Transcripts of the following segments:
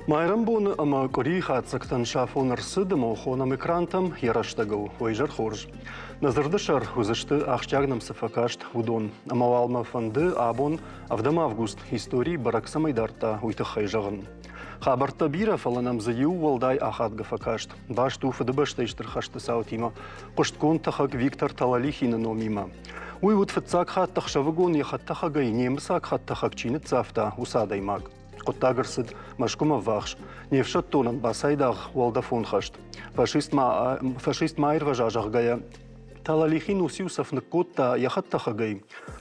Майрӕмбоны ӕмӕ къуырийы хатдзӕгтӕн сафон ӕрцыд ӕмӕ хонӕм экрантӕм йӕ рӕстӕгыл. Уӕ изӕр хорз. Нӕ дзырды сӕр уыдзысты, ахсджиаг нӕм цы фӕкаст, уыдон. Ӕмӕ уал мӕ фӕнды абон, ӕвдӕм август, истори бӕрӕг цӕмӕй дардта, уый тыххӕй зӕгъын. Хабӕрттӕ бирӕ, фӕлӕ нӕм дзы иу уӕлдай ахадгӕ фӕкаст. Баст у Фыдыбӕстӕйы Стыр хӕсты цаутимӕ, хъуыстгонд тӕхӕг Виктор Талалихины номимӕ. Уый уыд фыццаг хатт ӕхсӕвыгон йӕ хӕдтӕхӕгӕй немыцаг хӕдтӕхӕг чи ныццавта, уыцы адӕймаг. Хъуыддаг ӕрцыд Мӕскуымӕ ввахс. Не фсӕддонӕн бацайдагъ уӕлдӕфон хӕст. Фашист ма, фашист ма аирвӕза, зӕгъгӕйӕ, Талалихин уыциу цӕф ныккодта йӕ хӕдтӕхӕгӕй.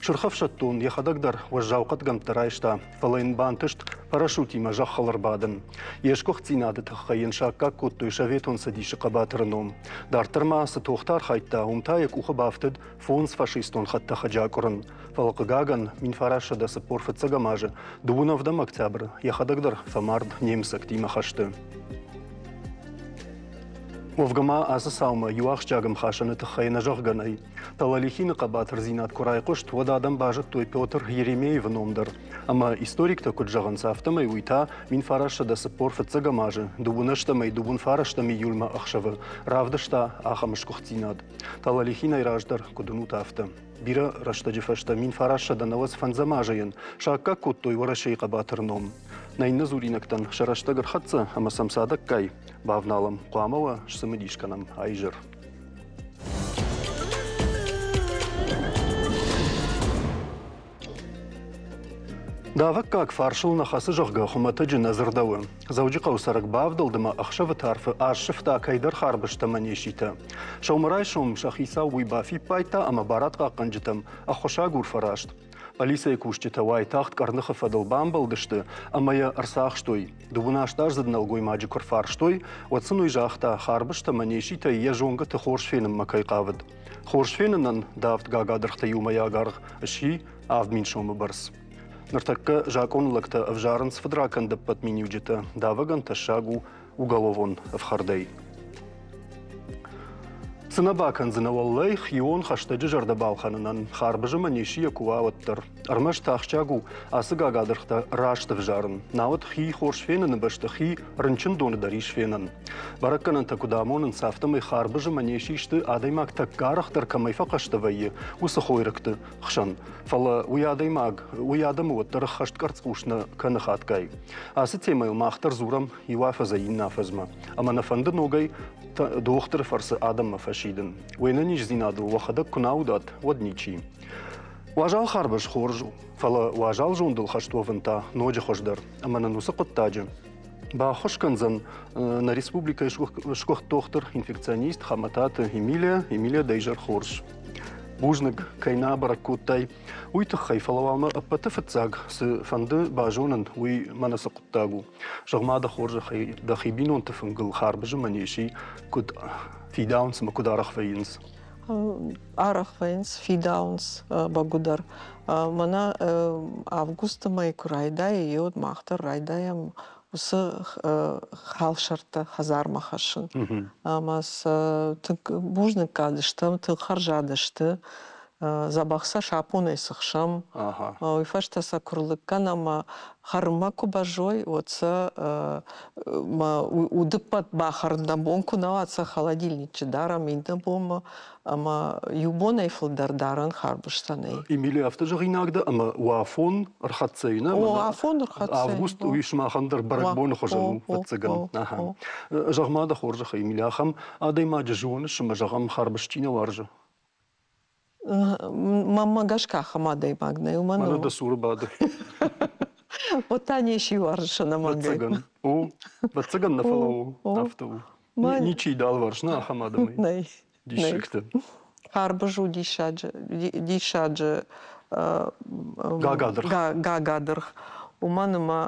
Сырхӕфсӕддон йӕхӕдӕг дӕр уӕззау хъӕдгӕмттӕ райста, фӕлӕ йын бантыст парашютимӕ зӕххыл ӕрбадын. Йе сгуыхтдзинады тыххӕй йын саккаг кодтой Советон Цӕдисы хъӕбатыры ном. Дарддӕр ма цы тохты архайдта, уым та йӕ къухы бафтыд фондз фашистон хӕдтӕхӕджы акъуырын. Фӕлӕ, хъыгагӕн, 1945 азы дыууын ӕвдӕм октябры йӕхӕдӕг дӕр фӕмард немыцӕгтимӕ хӕсты. Уӕвгӕ ма ацы цаумӕ иу ахсджиаг ӕмхасӕны тыххӕй нӕ зӕгъгӕ нӕй. Талалихины хъӕбатырдзинад куы райхъуыст, уӕд адӕм базыдтой Петр Еремеевы ном дӕр. Ӕмӕ историктӕ куыд зӕгъынц, афтӕмӕй уый та 1945 азы дыууын ӕстӕмӕй дыууын фарӕстӕм июльмӕ ӕхсӕвы равдыста ахӕм сгуыхтдзинад. Талалихинӕй раздӕр, куыд уынут, афтӕ. Бирӕ рӕстӕджы фӕстӕ 1995 азы йын саккаг кодтой Уӕрӕсейы хъӕбатыры ном. Нӕ иннӕ дзуринӕгтӕн сӕ рӕстӕг ӕрхӕццӕ ӕмӕ сӕм цадӕггай бавналӕм, хъуамӕ уӕ сцымыдис кӕнӕм а изӕр. Давӕггаг фарсыл нӕ хӕцы, зӕгъгӕ, хуымӕтӕджы нӕ дзырдӕуы. Дзӕуджыхъӕуы цӕрӕг бавдӕлд ӕмӕ ӕхсӕвы тарфы ассывта кӕйдӕр харбызтӕ ӕмӕ неситӕ. Сӕумӕрайсом сӕ хицау уый бафиппайдта ӕмӕ барадхъахъхъӕнджытӕм ӕххуысагур фӕраст. Полицӕйы кусджытӕ уайтагъд къӕрныхы фӕдыл бамбӕлдысты ӕмӕ йӕ ӕрцахстой. Дыууын астаздзыд нӕлгоймаджы куы рфарстой, уӕд сын уый загъта, харбызтӕ ӕмӕ неситӕй йӕ зонгӕты хорз фенынмӕ кӕй хъавыд. Хорз фенынӕн давд гагадыргъты иумӕйаг аргъ сси 7000 сомы бӕрц. Ныртӕккӕ закъоны лӕгтӕ ӕвзарынц фыдракӕнды ӕппӕт миниуджытӕ, давӕгӕн тӕссаг у уголовон ӕфхӕрдӕй. Цы нӕ бакӕндзынӕ, уӕллӕй, хион хӕстӕджы зӕрдӕ балхӕнынӕн харбызы мӕ несийӕ куы уа, уӕддӕр. Ӕрмӕст ахсджиаг у ацы гагадыргътӕ раст ӕвзарын, науӕд хи хорз феныны бӕсты хи рынчындоны дӕр ис фенӕн. Бӕрӕггӕнӕнтӕ куыд амонынц, афтӕмӕй харбызы мӕ неси сты, адӕймаг тӕккӕ арӕхдӕр кӕмӕй фӕхъӕстӕ вӕййы, уыцы хойрӕгты хсӕн. Фӕлӕ уый адӕймаг, уый адӕмы уӕддӕр ӕххӕст къӕрцхъус нӕ кӕны хатгай. Ацы темӕйыл мах дӕр дзурӕм иу афӕдзӕй иннӕ афӕдзмӕ. Ӕмӕ нӕ фӕнды ногӕй дохтыры фӕрцы адӕммӕ фӕсидын. Уе нӕниздзинадыл уӕхӕдӕг куы нӕ аудат, уӕд ничи. Уазал харбыз хорз у, фӕлӕ уазал зондыл хӕст уӕвын та ноджы хуыздӕр. Ӕмӕ нын уыцы хъуыддаджы баххуыс кӕндзӕн нӕ республикӕйы сгуыхт дохтыр, инфекционист Хӕмӕтаты Эмилия. Эмилия, дӕ изӕр хорз. Бузныг, кӕй нӕ абӕрӕг кодтай, уый тыххӕй, фӕлӕ уал мӕ ӕппӕты фыццаг цы фӕнды базонын, уый мӕнӕ цы хъуыддаг у. Зӕгъ-ма дӕ хорзӕхӕй, дӕхи бинонты фынгыл харбызы мӕ неси куыд фидауынц ӕмӕ куыд арӕх вӕййынц? Арӕх вӕййынц, фидауынц бӕгуыдӕр. Мӕнӕ августы мӕй куы райдайы, уӕд мах дӕр райдайӕм уыцы халсӕрттӕ хӕдзармӕ хӕссын. Ӕмӕ сӕ тынг бузныггад стӕм, тынг хӕрзад сты. Дзӕбӕх сӕ сапонӕй цыхсӕм. Уый фӕстӕ сӕ куы рлыг кӕнӕм ӕмӕ хӕрынмӕ куы бӕззой, уӕд сӕ мӕ удыппӕт бахӕрын нӕ бон куы нӕ уа, сӕ холодильниччы дарӕм иннӕ бонмӕ ӕмӕ иу бонӕй фылдӕр дарӕн харбызтӕ нӕй. Эмилия, афтӕ зӕгъинаг дӕ, ӕмӕ уӕ афон ӕрхӕццӕ и, нӕ? О, афон ӕрхӕццӕ. Август уый сымахӕн дӕр бӕрӕгбоны хуызӕн у, ӕвӕццӕгӕн. Зӕгъ-ма дӕ хорзӕхӕй, Эмилия, ахӕм адӕймаджы зоныс ӕмӕ, зӕгъӕм, харбыз чи нӕ уарзы? Мӕнмӕ гӕсгӕ ахӕм адӕймаг нӕй, уымӕн Мӕнӕ дӕ цуры бады. Вот та не си уарзыс ӕнӕмӕнгӕй. Ӕвӕццӕгӕн. О, ӕвӕццӕгӕн нӕ, фӕлӕ у. Афтӕ у. Ничи дӕлварс, нӕ ахӕм адӕмӕй. Нӕй. Диссӕгтӕ. Харбыз у диссаджы, диссаджы гагадыргъ. Гагадыргъ. Уымӕн ӕмӕ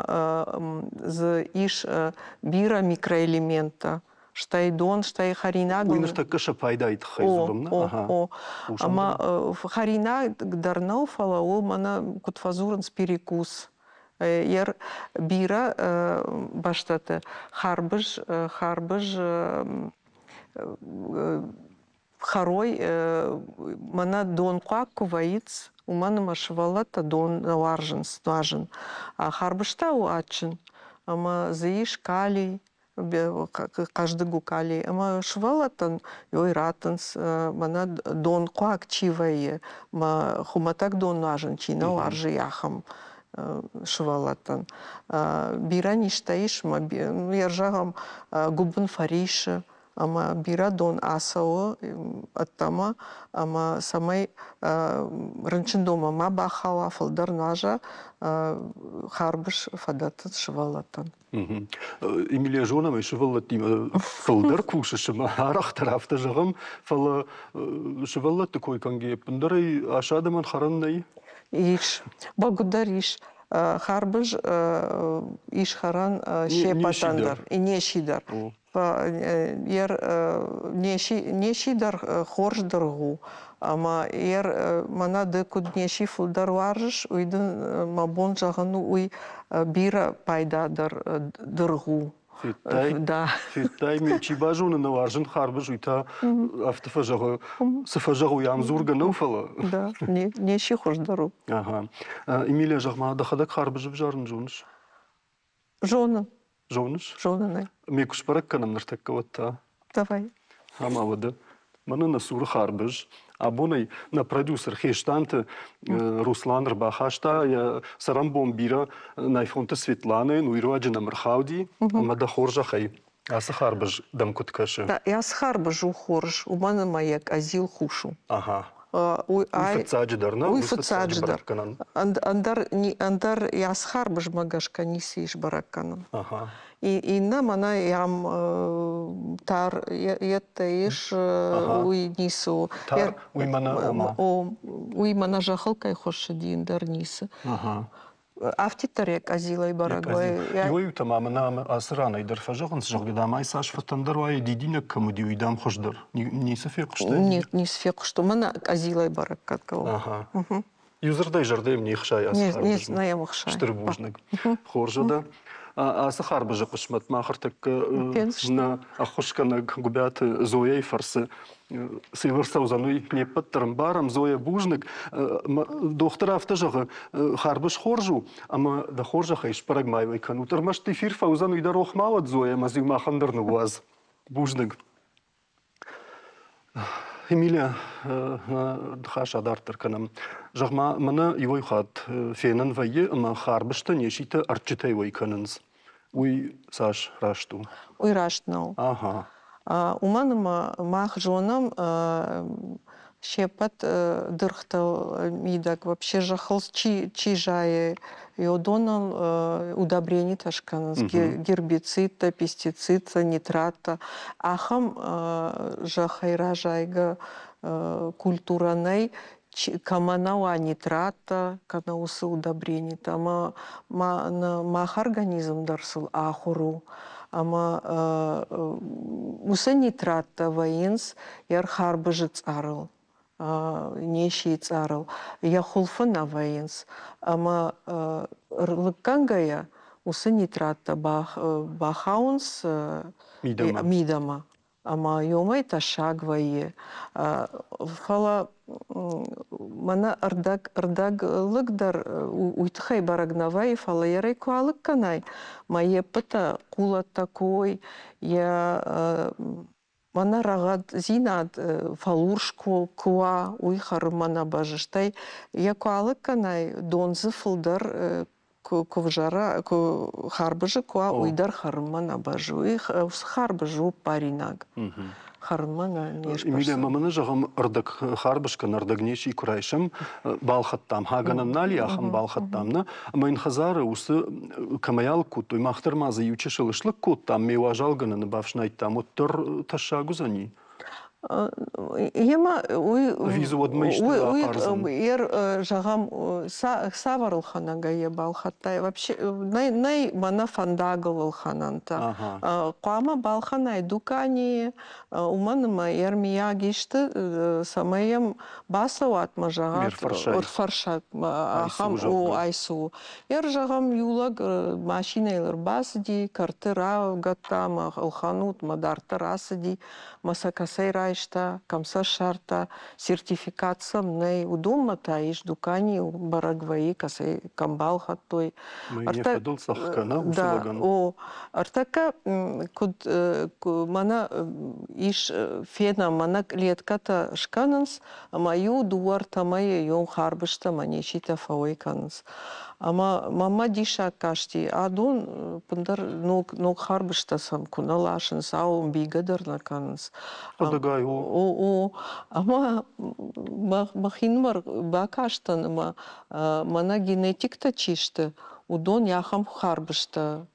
дзы ис бирӕ микроэлементтӕ, стӕй дон, стӕй хӕринаг. Уый ныртӕккӕ сӕ пайдайы тыххӕй дзурӕм, нӕ? О, о. Ӕмӕ хӕринаг дӕр нӕу, фӕлӕ у мӕнӕ куыд фӕдзурынц перекус. Ер бирӕ бӕстӕты харбыз, харбыз хӕрой, мӕнӕ донхъуаг куы вӕййынц, уымӕн ӕмӕ сывӕллӕттӕ дон нӕ уарзынц нуазын. А харбыз та у адджын. Ӕмӕ дзы ис калий, хъӕздыг у калий. Ӕмӕ сывӕллӕттӕн ой раттынц, мӕнӕ донхъуаг чи вӕййы, мӕ хуымӕтӕг дон нуазын чи нӕ уарзы, ахӕм сывӕллӕттӕн. Бирӕ низтӕ ис, мӕ зӕгъӕм, гуыбын фӕрисы, ӕмӕ бирӕ дон ацӕуы ӕддӕмӕ, ӕмӕ цӕмӕй рынчындонмӕ ма бахауа, фылдӕр нуаза, харбыз фӕдӕттынц сывӕллӕттӕн. Эмилия, зонӕм ӕй, сывӕллӕттимӕ фылдӕр кусыс ӕмӕ арӕхдӕр афтӕ зӕгъӕм, фӕлӕ сывӕллӕтты кой кӕнгӕ ӕппындӕрӕй ас адӕмӕн хӕрӕн нӕй? Ис. Бӕгуыдӕр ис. Харбыз ис хӕрӕн се ппӕтӕн дӕр. Неси дӕр. Неси дӕр хорз дыргъ у, ӕмӕ ер мӕнӕ ды куыд неси фылдӕр уарзыс, уый дын мӕ бон зӕгъын у, уый бирӕ пайдадӕр дыргъ у. Федтай? Да. Федтай, ме чи базоны нӕ уарзын харбыз, уый та афтӕ фӕзӕгъы, цы фӕзӕгъы, уый ам дзургӕ нӕу, фӕлӕ. Да, неси хуыздӕр у. Ага. Эмилия, зӕгъ-ма, дӕхӕдӕг харбыз ӕвзарын зоныс? Зонын. Зоныс? Зонын ӕй. Ме куы сбӕрӕг кӕнӕм ныртӕккӕ уӕд та? Давай. Ӕмӕ уӕдӕ мӕнӕ нӕ цуры харбыз. Абонӕй нӕ продюсер Хестанты Руслан ӕрбахаста йӕ цӕрӕнбон бирӕ Найфонты Светланӕйӕн, уый руаджы нӕм ӕрхауди. Ӕмӕ дӕ хорзӕхӕй ацы харбыз дӕм куыд кӕсы? Ацы харбыз у хорз, уымӕн ӕмӕ йӕ къӕдзил хус у. Ага. Уый фыццаджыдӕр, нӕ? Уый фыццаджыдӕр. Ӕндӕр, ӕндӕр ацы харбызмӕ гӕсгӕ ницы ис бӕрӕг кӕнӕн. Иннӕ мӕнӕ йӕм тар йедтӕ ис, уый ницы у. Тар, уый мӕнӕ ома? Уый мӕнӕ зӕххыл кӕй хуыссыди, ӕндӕр ницы. Афтиддӕр йӕ къӕдзилӕй бӕрӕг вӕййы. Иуӕй-иутӕ ма мӕнӕ ацы ранӕй дӕр фӕзӕгъынц, зӕгъгӕ, дам, ай цас фӕтӕндӕр уайы, дидинӕг кӕм уыди, уый, дам, хуыздӕр. Ницы фехъуыстай? Ницы фехъуыстон. Мӕнӕ къӕдзилӕй бӕрӕг кӕд Ага. Иу дзырдӕй зӕрдӕ йӕм не хсайы ацы харбызмӕ. Не йӕм ӕхсайы. Стыр бузныг. Хорз дӕ. Ацы харбызы хъысмӕт мах ӕртӕккӕ нӕ ӕххуысгӕнӕг Гуыбиаты Зояйы фӕрцы цы ӕрцӕудзӕн, уый не ппӕт дӕр ӕмбарӕм. Зоя, бузныг. Дохтыр афтӕ зӕгъы, харбыз хорз у, ӕмӕ дӕ хорзӕхӕй сбӕрӕг ма уӕй кӕнут. Ӕрмӕст эфир фӕуыдзӕн, уый дӕр рох ма уӕд, Зоя, ӕмӕ дзы махӕн дӕр ныууадз. Бузныг. Эмилия, ныхас адарддӕр кӕнӕм. Зӕгъ-ма, мӕнӕ иуӕй хатт фенӕн вӕййы, ӕмӕ харбызтӕ неситӕ ӕрдджытӕй уӕй кӕнынц. Уый цас раст у? Уый раст нӕу. Ага. Уымӕн ӕмӕ мах зонӕм, се ппӕт дыргътыл мидӕг вообще зӕххыл чи, чи зайы, уыдоныл удобренитӕ скӕнынц, гербицидтӕ, пестицидтӕ, нитраттӕ. Ахӕм зӕххӕй разайгӕ культурӕ нӕй, кӕмӕ нӕ уа нитраттӕ, кӕнӕ уыцы удобренитӕ. Ӕмӕ мах организм дӕр сыл ахуыр у. Ӕмӕ уыцы нитраттӕ вӕййынц йӕ харбызы цъарыл, несийы цъарыл, йӕ хуылфы нӕ вӕййынц. Ӕмӕ лыггӕнгӕйӕ уыцы нитраттӕ бахауынц мидӕмӕ. Ӕмӕ уымӕй тӕссаг вӕййы. Фӕлӕ мӕнӕ ӕрдӕг, ӕрдӕг лыг дӕр уый тыххӕй бӕрӕг нӕ вӕййы, фӕлӕ йӕ рӕй куы алыг кӕнай, мӕ йе ппытӕ хъулӕттӕ куы уой, йӕ мӕнӕ рӕгъӕддзинад фӕлурс куы уа, уый хӕрынмӕ нӕ бӕззы. Стӕй йӕ куы алыг кӕнай, дон дзы фылдӕр куы взара, куы харбызы куы уа, уый дӕр хӕрынмӕ нӕ бӕззы. Уый уыцы харбыз у паринаг. Хӕрынмӕ нӕ не сбӕззы. Эмилия, ма мӕнӕ зӕгъӕм, ӕрдӕг харбыз кӕнӕ ӕрдӕг неси куы райсӕм, балхӕдтам, хагӕнӕн нал и, ахӕм балхӕдтам, нӕ? Ӕмӕ йын хӕдзары уыцы кӕмӕй алыг кодтой, мах дӕр ма дзы иу чысыл слыг кодтам, ме уазалгӕнӕны бафснайдтам, уӕддӕр тӕссаг уыдзӕни. Йемӕ уый Ӕви уӕдмӕ исты ахъардзӕн? Ер, зӕгъӕм, цавӕр ӕлхӕнӕгӕй йӕ балхӕдтай? Вообще нӕй, нӕй мӕнӕ фӕндагыл ӕлхӕнӕнтӕ. Хъуамӕ балхӕнай дуканийы, уымӕн ӕмӕ ермийаг исты, цӕмӕй йӕм бацӕуат мӕ зӕгъат, ӕрфӕрсат ахӕм о, ай цы у. Ер, зӕгъӕм, иу лӕг машинӕйыл ӕрбацыди, кӕрты равгӕдта мӕ ӕлхӕнут, мӕ дарддӕр ацыди. Мӕ сӕ кӕцӕй райста. райста, кӕм сӕ ссардта, сертификат сӕм нӕй, уыдонмӕ та ис дуканийы бӕрӕг вӕййы, кӕцӕй кӕм балхӕдтой. Йӕ фӕдыл цӕхх кӕна уыцы лӕгӕн? О, ӕртӕккӕ куыд мӕнӕ ис фенӕм, мӕнӕ кълеткӕтӕ скӕнынц, ӕмӕ иу дыууӕ-ӕртӕ мӕйы ион харбызтӕ ӕмӕ нечитӕ фӕуӕй кӕнынц. Ӕмӕ мӕнмӕ диссаг касти, адон ӕппындӕр ног, ног харбызтӕ сӕм куы нӕ ласынц, ау, ӕмбийгӕ дӕр нӕ кӕнынц. Хъуыдыгай у. О, о. Ӕмӕ мӕхинымӕр бакастӕн ӕмӕ мӕнӕ генетиктӕ чи сты, уыдон ахӕм харбызтӕ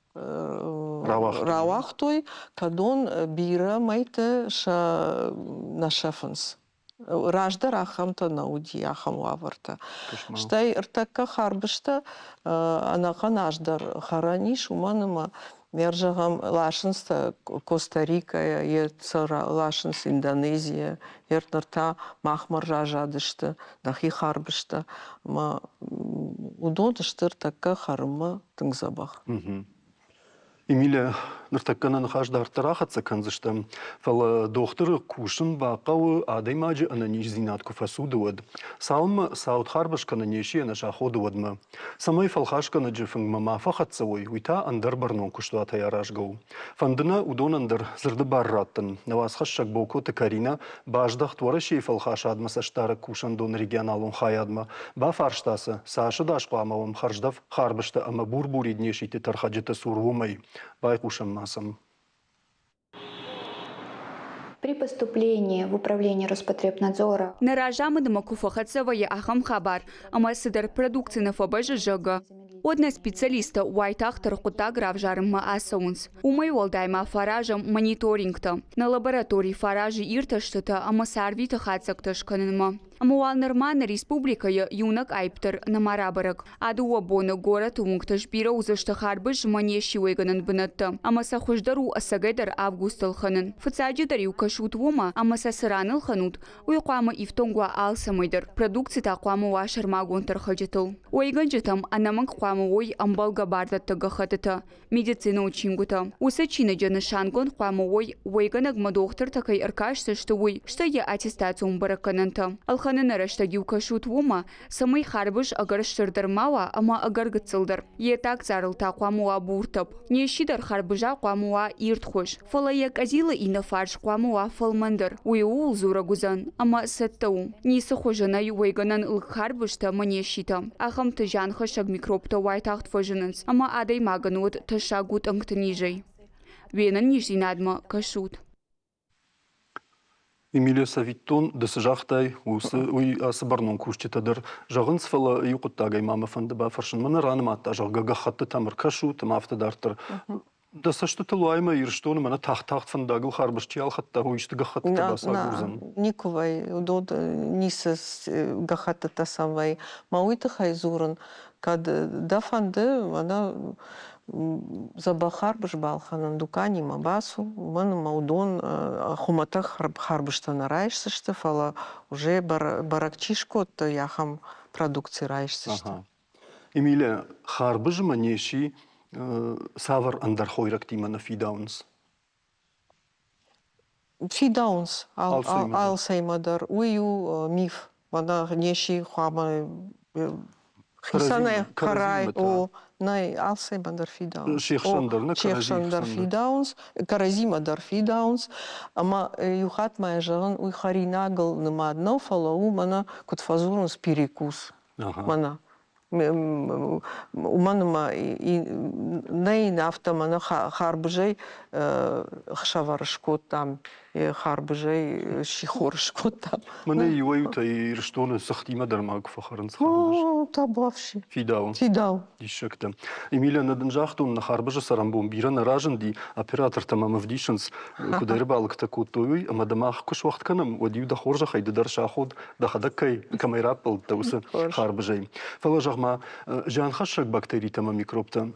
рауагътой, кӕдон бирӕ мӕйты сӕ нӕ сӕфынц. Раздӕр ахӕмтӕ нӕ уыди, ахӕм уавӕртӕ. Стӕй ӕртӕккӕ харбызтӕ ӕнӕхъӕн аз дӕр хӕрӕн ис, уымӕн ӕмӕ ме зӕгъӕм, ласынц та Коста-Рикӕйӕ, йе сӕ ласынц Индонезийӕ, йе ныр та махмӕ разадысты нӕхи харбызтӕ. Ӕмӕ уыдон сты ӕртӕккӕ хӕрынмӕ тынг дзӕбӕх. Эмилия, ныртӕккӕ нӕ ныхас дарддӕр ахӕццӕ кӕндзыстӕм, фӕлӕ дохтыры кусын бахъӕуы адӕймаджы ӕнӕниздзинад куы фӕцуды, уӕд. Цалынмӕ цауд харбыз кӕнӕ неси ӕнӕ саходы, уӕдмӕ. Цӕмӕй фӕлхасгӕнӕджы фынгмӕ ма фӕхӕццӕ уой, уый та ӕндӕр бӕрнон куыстуатӕй аразгӕ у. Фӕнды нӕ уыдонӕн дӕр дзырды бар раттын. Нӕ уацхӕссӕг Бокоты Каринӕ баздӕхт Уӕрӕсейы фӕлхасадмӕ цӕстдарӕг кусӕндоны регионалон хайадмӕ, бафарста сӕ, цас ӕдас хъуамӕ уӕм хӕрздӕф харбызтӕ ӕмӕ бур-бурид неситы тӕрхӕджыты цур уымӕй. Байхъусӕм ма сӕм. При поступлении в управление Роспотребнадзора Нӕ разамындмӕ куы фӕхӕццӕ вӕййы ахӕм хабар, ӕмӕ цыдӕр продукци нӕ фӕбӕззы, зӕгъгӕ, уӕд нӕ специалисттӕ уайтагъддӕр хъуыддаг равзарынмӕ ацӕуынц. Уымӕй уӕлдай ма фӕаразӕм мониторингтӕ. Нӕ лаборатори фӕаразы иртӕстытӕ ӕмӕ сӕ арвиты хатдзӕгтӕ скӕнынмӕ. Ӕмӕ уал нырма нӕ республикӕйы иунӕг аипп дӕр нӕма рабӕрӕг. А дыууӕ боны горӕты уынгты сбирӕ уыдзысты харбыз ӕмӕ не сиуӕйгӕнӕн бынӕттӕ, ӕмӕ сӕ хуыздӕр у ӕцӕгӕйдӕр августы ӕлхӕнын. Фыццаджыдӕр-иу кӕсут уымӕ, ӕмӕ сӕ цы ран ӕлхӕнут, уый хъуамӕ ифтонг уа алцӕмӕй дӕр, продукци та хъуамӕ уа сӕрмагонд тӕрхӕджытыл. Уӕйгӕнджытӕм ӕнӕмӕнг хъуамӕ уой ӕмбӕлгӕ бардӕттӕг гӕххӕттытӕ, медицинон чингуытӕ. Уыцы чиныджы нысангонд хъуамӕ уой, уӕйгӕнӕгмӕ дохтыртӕ кӕй ӕркастысты, уый, стӕй йӕ аттестацион бӕрӕггӕнӕнтӕ. Ӕлхӕныны рӕстӕг-иу кӕсут уымӕ, цӕмӕй харбыз ӕгӕр стырдӕр ма уа ӕмӕ ӕгӕр гыццылдӕр. Йе таг царыл та хъуамӕ уа бур тӕпп. Не сси дӕр харбыза хъуамӕ уа ирдхуыз, фӕлӕ йӕ къӕдзилы иннӕ фарс хъуамӕ уа фӕлмӕндӕр. Уый ууыл дзурӕг уыдзӕн, ӕмӕ цӕттӕ у. Ницы хуызы нӕй уӕйгӕнӕн лыг харбызтӕ ӕмӕ не сситӕ. Ахӕмты зианхӕссӕг микробтӕ уайтагъд фӕзынынц ӕмӕ адӕймагӕн уӕд тӕссаг у тъӕнгты низӕй. Уе нӕниздзинадмӕ кӕсут. Эмилия, цӕвиттон, ды цы загътай, уыцы, уый ацы бӕрнон кусджытӕ дӕр зӕгъынц, фӕлӕ иу хъуыддагӕй ма мӕ фӕнды бафӕрсын. Мӕнӕ ранымадта, зӕгъгӕ, гӕххӕттытӕм ӕркӕсут ӕмӕ афтӕ дарддӕр. Дӕ цӕстытыл уайы мӕ Ирыстоны мӕнӕ тагъд-тагъд фӕндагыл харбыз чи ӕлхӕдта, уый исты гӕххӕттытӕ бацагурдзӕн? Никуы вӕййы. Уыдон ницы гӕххӕттытӕ сӕм вӕййы. Мӕ уый тыххӕй дзурын, кӕд дӕ фӕнды, мӕнӕ дзӕбӕх харбыз балхӕнын, дуканимӕ бацу, уымӕн ӕмӕ уыдон хуымӕтӕг харбызтӕ нӕ райсдзысты, фӕлӕ уже бӕрӕг чи скодта, ахӕм продукци райсдзысты. Эмилия, харбызмӕ неси цавӕр ӕндӕр хойрӕгтимӕ нӕ фидауынц? Фидауынц алцӕимӕ дӕр. Уый у миф. Мӕнӕ неси хъуамӕ хицӕнӕй хӕрай. О, нӕй, алцӕимӕ дӕр фидауынц. Се хсӕн дӕр, нӕ Се хсӕн дӕр фидауынц, кӕрӕдзимӕ дӕр фидауынц. Ӕмӕ иу хатт ма йӕ зӕгъын, уый хӕринагыл нымад нӕу, фӕлӕ у мӕнӕ, куыд фӕдзурынц, перекус. Мӕнӕ уымӕн ӕмӕ нӕ йын афтӕ мӕнӕ харбызӕй ӕхсӕвӕр скодтам, харбызӕй сихор скодтам. Мӕнӕ иуӕй-иутӕ Ирыстоны цыхтимӕ дӕр ма куы фӕхӕрынц харбыз. Табуафси. Фидауы. Фидауы. Диссӕгтӕ. Эмилия, нӕ дын загътон, нӕ харбызы цӕрӕнбон бирӕ нӕ разынди, оператортӕ мӕм ӕвдисынц, куыд ӕрбалыгтӕ кодтой, уый, ӕмӕ дӕ мах куы суӕгъд кӕнӕм, уӕд-иу дӕ хорзӕхӕй ды дӕр саход, дӕхӕдӕг кӕй кӕмӕй раппӕлдтӕ, уыцы харбызӕй. Фӕлӕ, зӕгъ-ма, зианхӕссӕг бактеритӕ ӕмӕ микробтӕ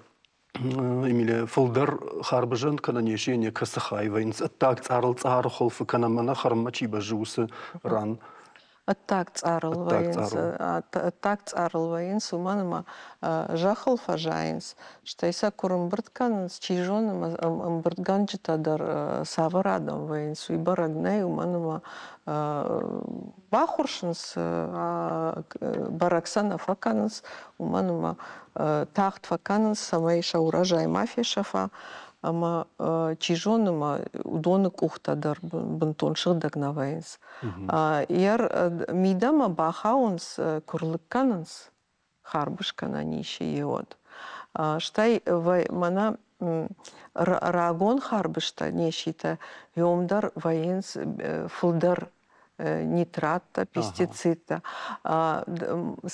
Эмилия, фылдӕр харбызӕн кӕнӕ не сене кӕцы хай вӕййынц ӕддаг цъарыл цъары хуылфы кӕнӕ мӕнӕ хӕрынмӕ чи бӕззы, уыцы ран? Ӕддаг цъарыл вӕййынц, ӕддаг цъарыл вӕййынц, уымӕн ӕмӕ зӕххыл фӕзайынц, стӕй сӕ куы рымбырд кӕнынц, чи зоны, ӕмбырдгӕнджытӕ дӕр цавӕр адӕм вӕййынц, уый бӕрӕг нӕй, уымӕн ӕмӕ бахуырсынц, бӕрӕг сӕ нӕ фӕкӕнынц, уымӕн ӕмӕ тагъд фӕкӕнынц, цӕмӕй сӕ урожай ма фесӕфа. Ӕмӕ чи зоны, ма уыдоны къухтӕ дӕр бынтон сыгъдӕг нӕ вӕййынц. Йӕ мидӕмӕ бахауынц, куы рлыг кӕнынц, харбыз кӕнӕ ницы йеуӕд. Стӕй мӕнӕ рагон харбызтӕ, неситӕ, уым дӕр вӕййынц фылдӕр нитраттӕ, пестицидтӕ.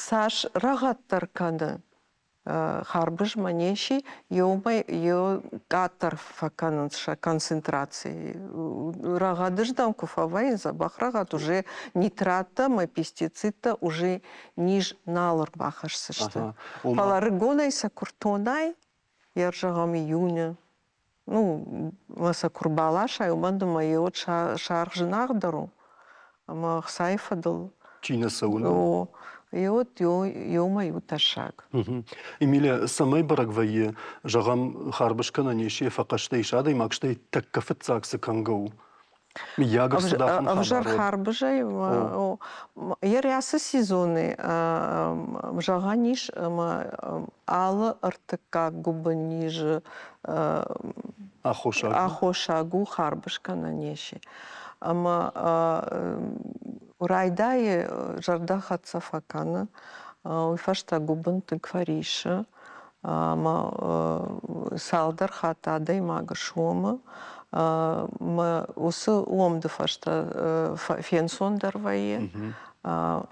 Цас рӕгъӕддӕр кӕны харбызмӕ не си, еумӕ еу къаддӕр фӕкӕнынц сӕ концентраци. Рӕгъӕдыздӕм куы фӕвӕййынц, дзӕбӕх рӕгъӕд уже нитраттӕ ӕмӕ пестицидтӕ уже низ нал ӕрбахӕсдзысты. Фӕлӕ рыгонӕй сӕ куы ртонай, йӕ зӕгъӕм, июны, ну, мӕ сӕ куы рбаласай, уымӕн ӕмӕ йеуӕд саргъ зынаргъдӕр у. Ӕмӕ ӕхцайы фӕдыл чи нӕ цӕуы. О, йеуӕд еумӕ у тӕссаг. Эмилия, цӕмӕй бӕрӕг вӕййы, зӕгъӕм, харбыз кӕнӕ не се фӕхъӕстӕ ис адӕймаг, стӕй тӕккӕ фыццаг цы кӕнгӕ у? Мыййаг ӕрцыд ахӕм Ӕвзӕр харбызӕй йӕ рӕсы сезоны зӕгъӕн ис, ӕмӕ алы ӕртыккаг гуыбыннизы аххосаг у харбыз кӕнӕ неси. Ӕмӕ райдайы зӕрдӕхӕццӕ фӕкӕны, уый фӕстӕ гуыбын тынг фӕриссы ӕмӕ цалдӕр хатты адӕймаг суомы. Мӕ уыцы омды фӕстӕ фенцондӕр вӕййы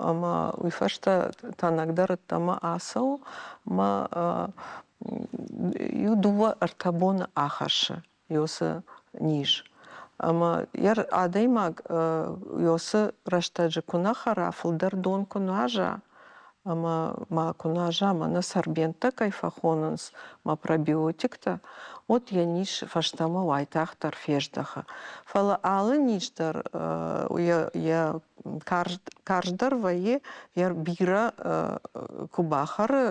ӕмӕ уый фӕстӕ тӕнӕгдӕр ӕддӕмӕ ацӕуы мӕ иу дыууӕ-ӕртӕ боны ахӕссы уыцы низ. Ӕмӕ йӕ адӕймаг уыцы рӕстӕджы куы нӕ хӕра, фылдӕр дон куы нуаза, ӕмӕ ма куы нуаза, мӕнӕ сорбенттӕ кӕй фӕхонынц, ма пробиотиктӕ, уӕд йӕ низ фӕстӕмӕ уайтагъддӕр фездӕхы. Фӕлӕ алы низ дӕр йӕ карздӕр вӕййы, йӕ бирӕ куы бахӕры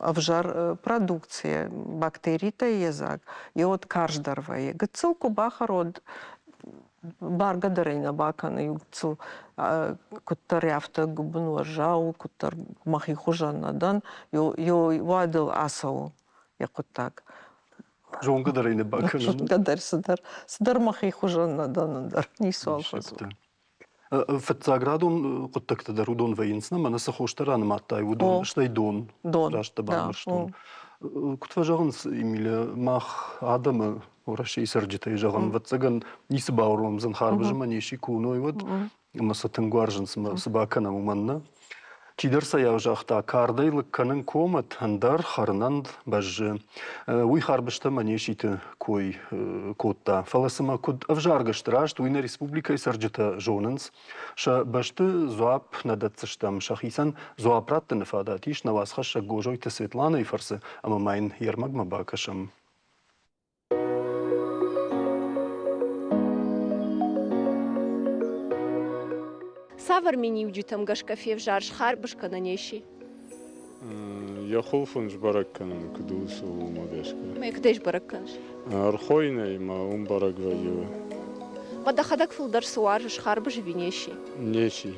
ӕвзӕр продукцийӕ, бактеритӕй йедзаг, йе уӕд карздӕр вӕййы. Гыццыл куы бахӕры, уӕд бӕргӕ дӕр ӕй нӕ бакӕны, иу гыццыл куыддӕр афтӕ гуыбын уӕззау, куыддӕр мӕхи хуызӕн нӕ дӕн, уӕд ыл ацӕуы йӕ хъуыддаг. Зонгӕ дӕр ӕй нӕ бакӕнын. Зонгӕ дӕр цыдӕр, цыдӕр мӕхи хуызӕн нӕ дӕн, ӕндӕр ницуал фӕдзурын. Фыццаградон хъуыддӕгтӕ дӕр уыдон вӕййынц, нӕ мӕнӕ цы хостӕ ранымадтай, уыдон, стӕй дон. Дон. Раст дӕ бамбӕрстон. Куыд фӕзӕгъынц, Эмилия, мах адӕмы Уӕрӕсейы цӕрджытӕй зӕгъӕм, ӕвӕццӕгӕн, ницы бауромдзӕн харбызы мӕ не си куы уыной, уӕд ӕмӕ сӕ тынг уарзынц ӕмӕ цы бакӕнӕм, уымӕн нӕ. Чидӕр сӕ йау загъта, кардӕй лыг кӕнын комӕт, ӕндӕр хӕрынӕн бӕззы. Уый харбызтӕ мӕ неситы кой кодта. Фӕлӕ цымӕ куыд ӕвзаргӕ сты раст, уый нӕ республикӕйы цӕрджытӕ зонынц. Сӕ бӕсты дзуапп нӕ дӕтдзыстӕм, сӕхицӕн дзуапп раттыны фадат ис нӕ уацхӕссӕг Гозойты Светланӕйы фӕрцы ӕмӕ ма йын йе рмӕгмӕ бакӕсӕм. Цавӕр миниуджытӕм гӕсгӕ февзарыс харбыз кӕнӕ неси? Йӕ хуылф ын сбӕрӕг кӕнын куыд у, цы у, уымӕ гӕсгӕ. Мӕ куыдӕй сбӕрӕг кӕныс? Ӕрхойынӕй ма уым бӕрӕг вӕййы. Ма дӕхӕдӕг фылдӕр цы уарзыс, харбыз ӕви неси? Неси.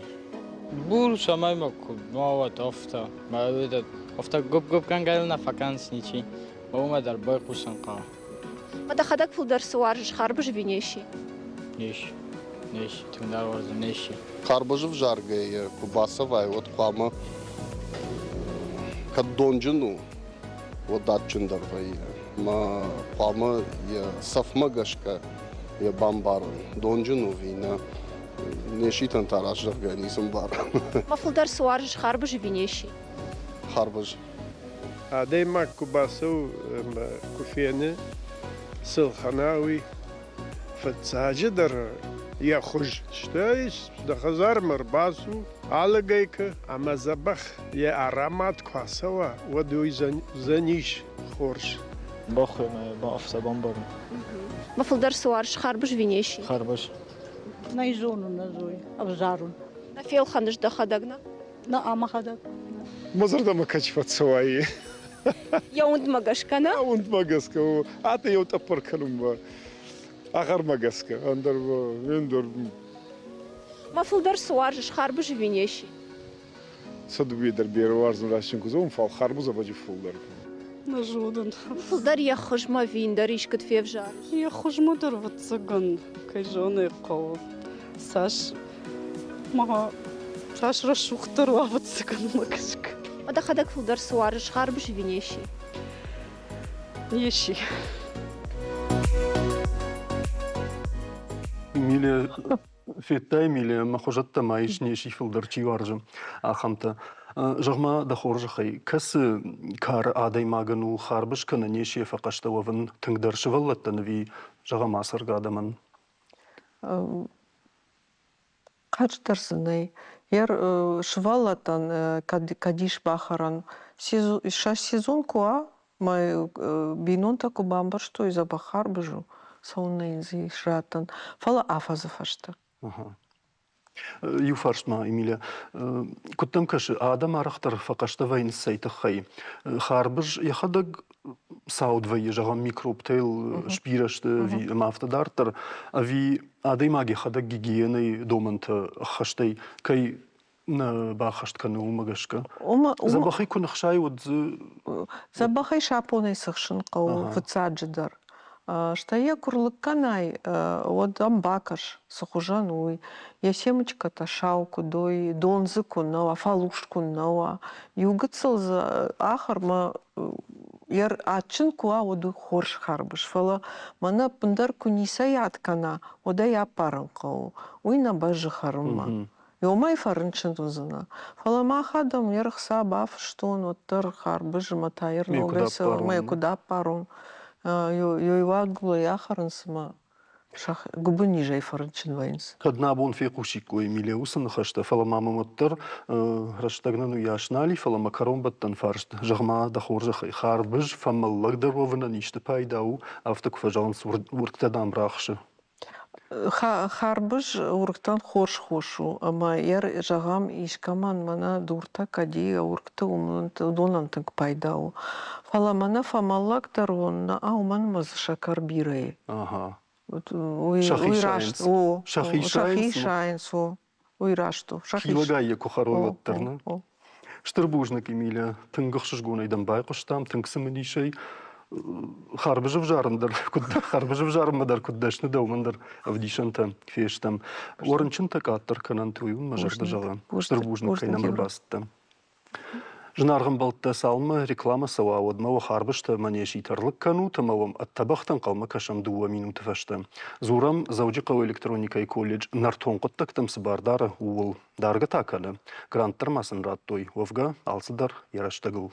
Бур цӕмӕй ма куы ма уат, афтӕ. Мӕ афтӕ гуыпп-гуыпгӕнгӕ йыл нӕ фӕкӕнынц ничи. Уымӕ дӕр байхъусын хъӕуы. Ма дӕхӕдӕг фылдӕр цы уарзыс, харбыз ӕви неси? Неси. Неси. Тынгдӕр уарзын неси. Харбызы взаргӕйӕ куы бацӕвай, уӕд хъуамӕ кӕд донджын у, уӕд адджындӕр вӕййы. Мӕ хъуамӕ йӕ цӕфмӕ гӕсгӕ йӕ бамбарын, донджын у ӕви нӕ. Неситӕн та раст зӕгъгӕ ницы мбарын. Ма фылдӕр цы уарзыс, харбыз ӕви неси? Харбыз. Адӕймаг куы бацӕуы ӕмӕ куы фены, цы лхӕна, уый фыццаджыдӕр йӕ хуыз. Стӕй дӕ хӕдзармӕ ӕрбацу ӕлыгӕй кӕ ӕмӕ дзӕбӕх йӕ аромат куы ацӕуа, уӕд уый уыдзӕнис хорз. Бахуымӕ бафса бамбарын. Ма фылдӕр цы уарзыс, харбыз ӕви неси? Харбыз. Нӕ зонун ӕз уой, ӕвзарун. Нӕ фелхӕныс дӕхӕдӕг, нӕ? Нӕ, мӕхӕдӕг. Мӕ зӕрдӕмӕ кӕд фӕцӕуай. Йӕ уындмӕ гӕсгӕ, нӕ? Йӕ уындмӕ гӕсгӕ. Ате еу тъӕппӕр кӕнунмӕ. Ахӕрмӕ гӕсгӕ. Ӕндӕр, ӕндӕр. Ма фылдӕр цы уарзыс, харбыз ӕви неси? Сӕ дууе дӕр берӕ уарзун рӕстӕн ку зонун, фал харбуз ӕвӕджи фулдӕр. Нӕ зонын. Фылдӕр йӕ хуызмӕ ӕви ӕндӕр искуыд февзарыс? Йӕ хуызмӕ дӕр ӕвӕццӕгӕн, кӕй зоны, хъӕуы. Цас ма цас рӕсугъддӕр уа, ӕвӕццӕгӕн, мӕ гӕсгӕ. Дӕхӕдӕг фылдӕр цы уарзыс, харбыз ӕви неси? Неси. Эмилия Федтай, Эмилия, мӕ хуызӕттӕ ма ис неси фылдӕр чи уарзы, ахӕмтӕ. Зӕгъ-ма, дӕ хорзӕхӕй, кӕцы кары адӕймагӕн у харбыз кӕнӕ несийӕ фӕхъӕстӕ уӕвын тынгдӕр сывӕллӕттӕн ӕви, зӕгъӕм, ацӕргӕ адӕмӕн? Къаддӕр дзы нӕй. Йӕ сывӕллӕттӕн кӕд ис бахӕрӕн, сӕ сезон куы уа, Мӕ бинонтӕ куы бамбӕрстой, дзӕбӕх харбыз у, цӕуылнӕ йын дзы ис раттӕн, фӕлӕ афӕдзы фӕстӕ. Иу фарст ма, Эмилия. Куыд дӕм кӕсы, адӕм арӕхдӕр фӕхъӕстӕ вӕййынц цӕй тыххӕй? Харбыз йӕхӕдӕг цауд вӕййы, зӕгъӕм, микробтӕ йыл сбирӕ сты ӕви ӕмӕ афтӕ дарддӕр, ӕви адӕймаг йӕхӕдӕг гигиенӕйы домӕнтӕ ӕххӕстӕй кӕй нӕ баххӕст кӕны, уымӕ гӕсгӕ. Дзӕбӕхӕй куы ныхсай, уӕд дзы... Дзӕбӕхӕй сапонӕй цыхсын хъӕуы фыццаджыдӕр. Стӕй йӕ куы рлыг кӕнай, уӕд ӕм бакӕс, цы хуызӕн у, уый. Йӕ семычкӕтӕ сау куыд уой, дон дзы куы нӕ уа, фӕлурс куы нӕ уа. Иу гыццыл дзы ахӕр мӕ йӕ адджын куы уа, уӕд уый хорз харбыз. Фӕлӕ мӕнӕ ӕппындӕр куы ницӕй ад кӕна, уӕд ӕй аппарын хъӕуы. Уый нӕ бӕззы хӕрынмӕ. Уымӕй фӕрынчын уыдзынӕ. Фӕлӕ мах адӕм йе рхца бафыстон, уӕддӕр харбыз ӕмӕ та йе рногӕй мӕ куыд аппарон. Ёйуаггулӕй ахӕрынц ӕмӕ гуыбыннизӕй фӕрынчын вӕййынц. Кӕд нӕ абон фехъусиккой Эмилия уыцы ныхӕстӕ, фӕлӕ ма мӕм уӕддӕр рӕстӕг нын уыйас нал и, фӕлӕ мӕ кӕронбӕттӕн фарст, зӕгъ-ма, дӕ хорзӕхӕй, харбыз фӕмӕллӕгдӕр уӕвынӕн исты пайда у, афтӕ куы фӕзӕгъынц, уыргтӕ, дам, рахсы. Харбыз уыргтӕн хорз хос у, ӕмӕ йӕ, зӕгъӕм, искӕмӕн мӕнӕ дуртӕ кӕд и, уыргты уыдонӕн тынг пайда у. Фӕлӕ мӕнӕ фӕмӕллӕгдӕр уон, нӕ, уымӕн ӕмӕ дзы сӕкӕр бирӕ и. Ага. Уый, уый раст у. Сӕхи сайынц, о. Уый раст у. Хилагӕй йӕ куы хӕрой, уӕддӕр нӕ? Стыр бузныг, Эмилия. Тынг ӕхсызгонӕй дӕм байхъуыстам, тынг цымыдисӕй. Харбызы взарын дӕр куыд харбызы взарынмӕ дӕр куыд дӕсны дӕ, уымӕн дӕр ӕвдисӕнтӕ фестӕм. Уӕ рынчынтӕ къаддӕр кӕнӕнт, уый уын мӕ зӕрдӕ зӕгъы. Стыр бузныг, кӕй нӕм ӕрбацыдтӕ. Зынаргъ ӕмбӕлттӕ, цалынмӕ рекламӕ цӕуа, уӕдмӕ уӕ харбызтӕ ӕмӕ неситӕ ӕрлыг кӕнут ӕмӕ уӕм ӕдтӕбӕгътӕ ӕнхъӕлмӕ кӕсӕм дыууӕ минуты фӕстӕ. Дзурӕм, Дзӕуджыхъӕуы электроникӕйы колледж нӕртон хъуыддӕгтӕм цы бар дары, ууыл. Даргӕ та кӕны. Грант дӕр ма сын радтой. Уӕвгӕ, алцыдӕр йӕ рӕстӕгыл.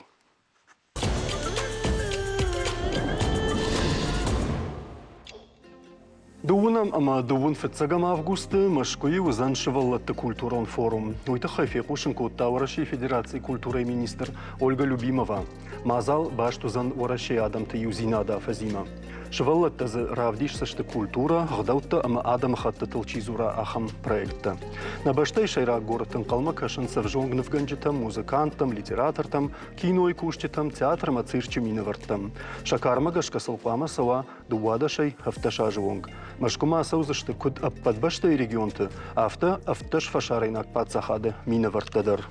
Дыууынӕм ӕмӕ дыууын фыццӕгӕм августы Мӕскуыйы уыдзӕн сывӕллӕтты культурон форум. Уый тыххӕй фехъусын кодта Уӕрӕсейы Федерацийы культурӕйы министр Ольга Любимова. Мадзал баст уыдзӕн Уӕрӕсейы адӕмты иудзинады афӕдзимӕ. Сывӕллӕттӕ дзы равдисдзысты культурӕ, ӕгъдӕуттӕ ӕмӕ адӕмыхӕттытыл чи дзура, ахӕм проекттӕ. Нӕ бӕстӕйы сӕйраг горӕты ӕнхъӕлмӕ кӕсынц ӕвзонг нывгӕнджытӕм, музыканттӕм, литератортӕм, кинойы кусджытӕм, театр ӕмӕ цирчы минӕвӕрттӕм. Сӕ кармӕ гӕсгӕ сыл хъуамӕ цӕуа 12-ӕй 17 азы онг. Мӕскуымӕ ацӕудзысты куыд ӕппӕт бӕстӕйы регионты, афтӕ 17 фӕсарӕйнаг паддзахады минӕвӕрттӕ дӕр.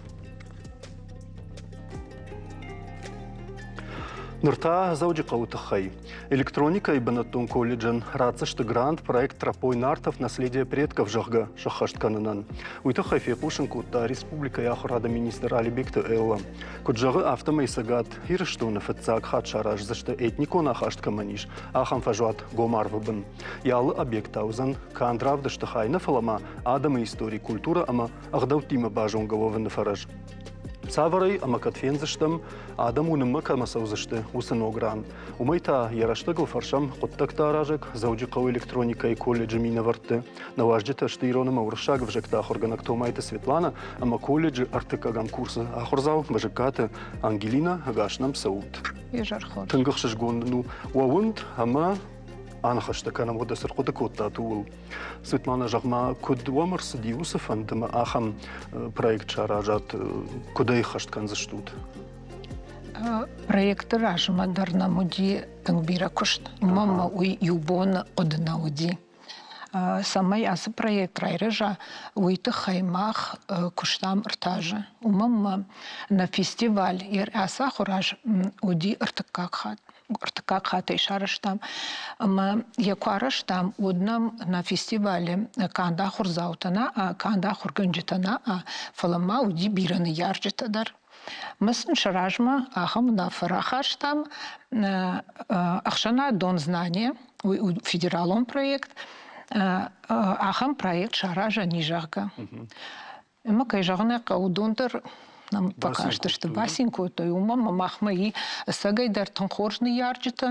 Ныр та Дзӕуджыхъӕуы тыххӕй. Электроникӕйы бынӕттон колледжӕн ратдзысты грант проект «Тропой нартов. Наследие предков», зӕгъгӕ, сӕххӕст кӕнынӕн. Уый тыххӕй фехъусын кодта республикӕйы ахуырады министр Алибекты Элла. Куыд зӕгъы, афтӕмӕй Цӕгат Ирыстоны фыццаг хатт сараздзысты этникон ахаст кӕмӕн ис, ахӕм фӕзуат гом арвы бын. Йӕ алы объект та уыдзӕн канд равдысты хай нӕ, фӕлӕ ма адӕмы истори, культурӕ ӕмӕ ӕгъдӕуттимӕ базонгӕ уӕвыны фӕрӕз. Цавӕрӕй ӕмӕ кӕд фендзыстӕм, адӕм уынынмӕ кӕмӕ цӕудзысты, уыцы ног ран. Уымӕй та йӕ рӕстӕгыл фӕрсӕм хъуыддӕгтӕ аразӕг Дзӕуджыхъӕуы электроникӕйы колледжы минӕвӕртты. Нӕ уазджытӕ сты ирон ӕмӕ уырыссаг ӕвзӕгты ахуыргӕнӕг Томайты Светланӕ ӕмӕ колледжы ӕртыккӕгӕм курсы ахуырдзау Мӕзыккаты Ангелинӕ. Ӕгас нӕм цӕут. Изӕрхор. Тынг ӕхсызгон нын у уӕ уынд ӕмӕ. аныхӕстӕ кӕнӕм, уӕдӕ цы рхъуыды кодтат, ууыл. Светлана, зӕгъ-ма, куыд уӕм ӕрцыди уыцы фӕнд ӕмӕ ахӕм проект саразат, куыд ӕй ӕххӕст кӕндзыстут? Проекты размӕ дӕр нӕм уыди тынг бирӕ куыст. Уымӕн ӕмӕ уый иу боны хъуыды нӕ уыди. Цӕмӕй ацы проект райрӕза, уый тыххӕй мах куыстам ӕртӕ азы. Уымӕн ӕмӕ нӕ фестиваль ацы ахуыр аз уыди ӕртыккаг хатт. Ӕртыккаг хатт ӕй сарӕзтам. Ӕмӕ йӕ куы арӕзтам, уӕд нӕм нӕ фестивалы канд ахуырдзаутӕ нӕ, канд ахуыргӕнджытӕ нӕ, фӕлӕ ма уыди бирӕ ныййарджытӕ дӕр. Мӕ сын сӕ размӕ ахӕм уынаффӕ рахастам ӕхсӕнадон знание, уый у федералон проект, ахӕм проект саразӕн и, зӕгъгӕ. Ӕмӕ, кӕй зӕгъын ӕй хъӕуы, уыдон дӕр нӕм фӕкастысты, бацин кодтой, уымӕн ӕмӕ махмӕ и ӕцӕгӕй дӕр тынг хорз ныййарджытӕ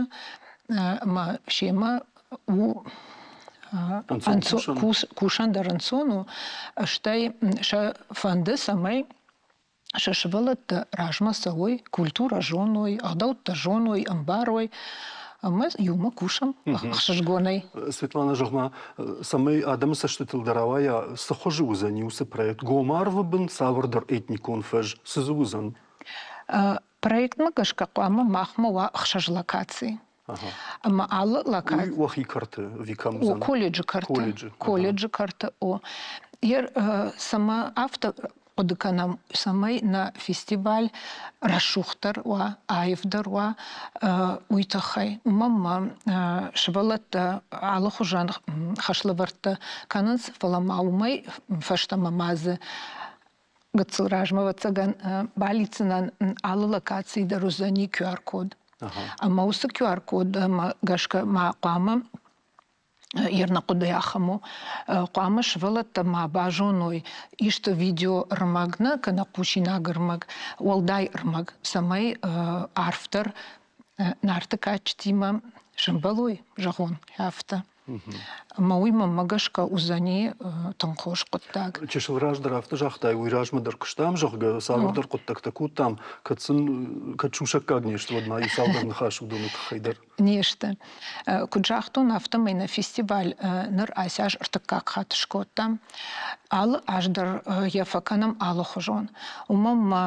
ӕмӕ семӕ у кусӕн дӕр ӕнцон у, стӕй сӕ фӕнды, цӕмӕй сӕ сывӕллӕттӕ размӕ цӕуой, культурӕ зоной, ӕгъдӕуттӕ зоной, ӕмбарой. Ӕмӕ иумӕ кусӕм ӕхсызгонӕй. Светлана, зӕгъ-ма, цӕмӕй адӕмы цӕстытыл дӕр ауайа, цы хуызы уыдзӕни уыцы проект? Гом арвы бын цавӕрдӕр этникон фӕз, цы дзы уыдзӕн? Проектмӕ гӕсгӕ хъуамӕ махмӕ уа ӕхсӕз локацийы. Ӕмӕ алы локаци... Уый уӕхи кӕрты ӕви кӕм уыдзӕн? О, колледжы кӕрты. Колледжы. Колледжы кӕрты, о. Цӕмӕ афтӕ хъуыды кӕнӕм, цӕмӕй нӕ фестиваль рӕсугъддӕр уа, аивдӕр уа, уый тыххӕй. Уымӕн ма сывӕллӕттӕ алыхуызӕн хӕслӕвӕрдтӕ кӕнынц, фӕлӕ ма уымӕй фӕстӕмӕ ма дзы гыццыл размӕ, ӕвӕццӕгӕн, балидздзынӕн алы локацийы дӕр уыдзӕни QR-код. Ӕмӕ уыцы QR-кодмӕ гӕсгӕ ма хъуамӕ йе рнӕхъуыды ахӕм у, хъуамӕ сывӕллӕттӕ ма базоной исты видеоӕрмӕг нӕ, кӕнӕ хъусинаг ӕрмӕг, уӕлдай ӕрмӕг, цӕмӕй арфдӕр Нарты кадджытимӕ сӕмбӕлой, зӕгъон, афтӕ. Ӕмӕ уый мӕнмӕ гӕсгӕ уыдзӕни тынг хорз хъуыддаг. Чысыл раздӕр афтӕ загътай, уый размӕ дӕр куыстам, зӕгъгӕ, цавӕрдӕр хъуыддӕгтӕ кодтам, кӕд сын кӕд сусӕггаг не сты, уӕд ма иу цалдӕр ныхасы уыдоны тыххӕй дӕр. Не сты. Куыд загътон, афтӕмӕй нӕ фестиваль ныр ацы аз ӕртыккаг хатт скодтам. Алы аз дӕр йӕ фӕкӕнӕм алыхуызон. Уымӕн ма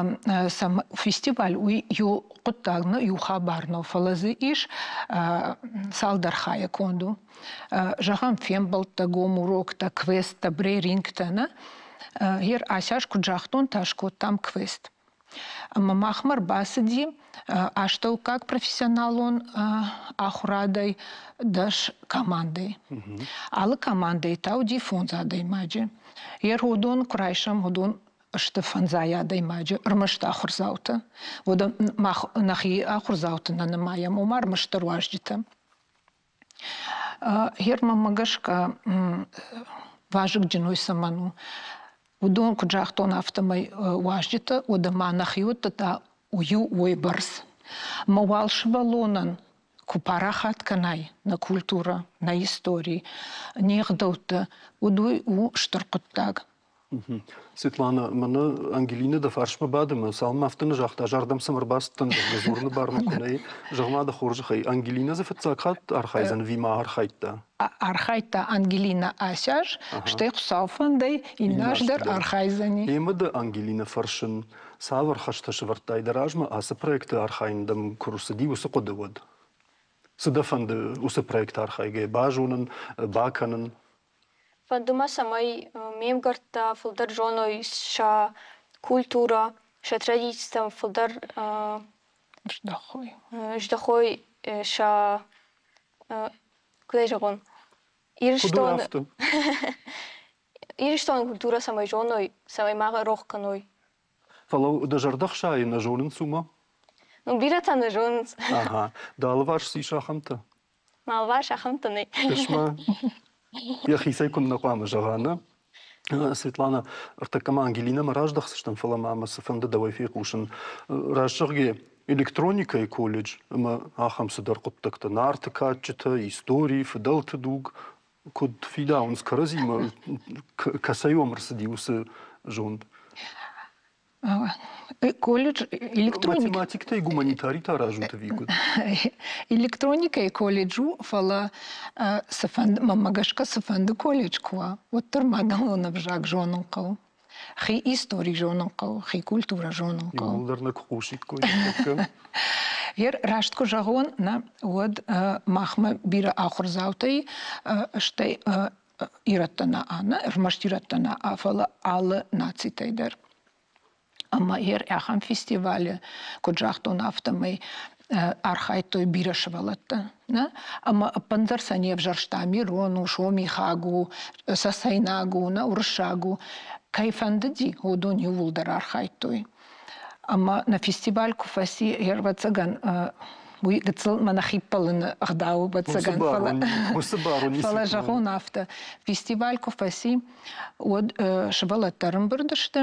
фестиваль уый иу хъуыддаг нӕ, иу хабар нӕу, фӕлӕ дзы ис цалдӕр хайӕ конд у. Зӕгъӕм, фембӕлдтӕ, гом уроктӕ, квесттӕ, брейрингтӕ, нӕ? Гъер ацы аз, куыд загътон, та скодтам квест. Ӕмӕ махмӕ ӕрбацыди астӕуккаг профессионалон ахуырадӕй дӕс командӕйы. Алы командӕйы та уыди фондз адӕймаджы. Йе уыдон куы райсӕм, уыдон сты фӕндзай адӕймаджы, ӕрмӕст ахуырдзаутӕ. Уӕдӕ мах нӕхи ахуырдзауты нӕ нымайӕм, ома ӕрмӕстдӕр уазджытӕ. Гъер мӕнмӕ гӕсгӕ вазыгджын уый цӕмӕн у? Уыдон, куыд загътон, афтӕмӕй уазджытӕ, уӕдӕ ма нӕхиуӕттӕ та иу уой бӕрц. Мӕ уал сывӕллонӕн куы парахат кӕнай нӕ культурӕ, нӕ истори, не гъдӕуттӕ, уӕд уый у стыр хъуыддаг. Светлана, мӕнӕ Ангелина дӕ фарсмӕ бады мӕ цалынмӕ афтӕ нӕ загъта, ӕз ардӕм цӕмӕ ӕрбацыдтӕн, зӕгъгӕ, дзурыны бар мӕ куы нӕй. Зӕгъ-ма дӕ хорзӕхӕй, Ангелина дзы фыццаг хатт архайдзӕн ӕви ма архайдта? Архайдта Ангелина ацы аз, стӕй Хуыцауы фӕндӕй иннӕ аз дӕр архайдзӕни. Ӕмӕ дӕ Ангелина фӕрсын, цавӕр хӕстӕ сӕвӕрдтай дӕ размӕ ацы проекты архайын дӕм куы рцыди, уыцы хъуыды уӕд? Цы дӕ фӕнды уыцы проекты архайгӕйӕ базонын, бакӕнын? Фӕнды мӕ, цӕмӕй ме мгӕрттӕ фылдӕр зоной сӕ культурӕ, сӕ традицитӕм фылдӕр здӕхой. Здӕхой сӕ куыд ӕй зӕгъон, Ирыстоны Ирыстоны культурӕ цӕмӕй зоной, цӕмӕй ма рох кӕной. Фӕлӕ дӕ зӕрдӕ хсайы нӕ зонынц уымӕ? Ну, бирӕтӕ нӕ зонынц. Ага. Дӕ алыварс цы ис ахӕмтӕ? Мӕ алыварс ахӕмтӕ нӕй. Ысмӕ йӕхицӕй куыннӕ хъуамӕ зӕгъа, нӕ? Светлана, ӕртӕккӕ ма Ангелинӕмӕ раздӕхдзыстӕм, фӕлӕ ма мӕ цыфӕнды дӕуӕй фехъусын. Раст зӕгъгӕ, электроникӕйы колледж ӕмӕ ахӕм цыдӕр хъуыддӕгтӕ, Нарты кадджытӕ, истори, фыдӕлты дуг, куыд фидауынц кӕрӕдзимӕ, кӕцӕй уӕм ӕрцыди уыцы зонд? Колледж электроник... Математиктӕй гуманитаритӕ аразут ӕви куыд? Электроникӕйы колледж у, фӕлӕ цыфӕнды, мӕнмӕ гӕсгӕ цыфӕнды колледж куы уа, уӕддӕр мадӕлон ӕвзаг зонын хъӕуы. Хи истори зонын хъӕуы, хи культурӕ зонын хъӕуы. Иууылдӕр нӕ куы хъусиккой. Ер раст куы зӕгъон, нӕ, уӕд махмӕ бирӕ ахуырдзаутӕй, стӕй ирӕттӕ нӕ, нӕ ӕрмӕст ирӕттӕ нӕ, фӕлӕ алы нацитӕй дӕр. Ӕмӕ ер ахӕм фестивалы, куыд загътон, афтӕмӕй архайдтой бирӕ сывӕллӕттӕ. Нӕ? Ӕмӕ ӕппындӕр сӕ не взӕрстам ирон у, сомихаг у, цӕцӕйнаг у, нӕ уырыссаг у. Кӕй фӕндыди, уыдон иууылдӕр архайдтой. Ӕмӕ нӕ фестиваль куы фӕци, ӕвӕццӕгӕн, уый гыццыл мӕнӕ хиппӕлыны ӕгъдау, ӕвӕццӕгӕн, фӕлӕ, фӕлӕ зӕгъон афтӕ, фестиваль куы фӕци, уӕд сывӕллӕттӕ ӕрӕмбырд сты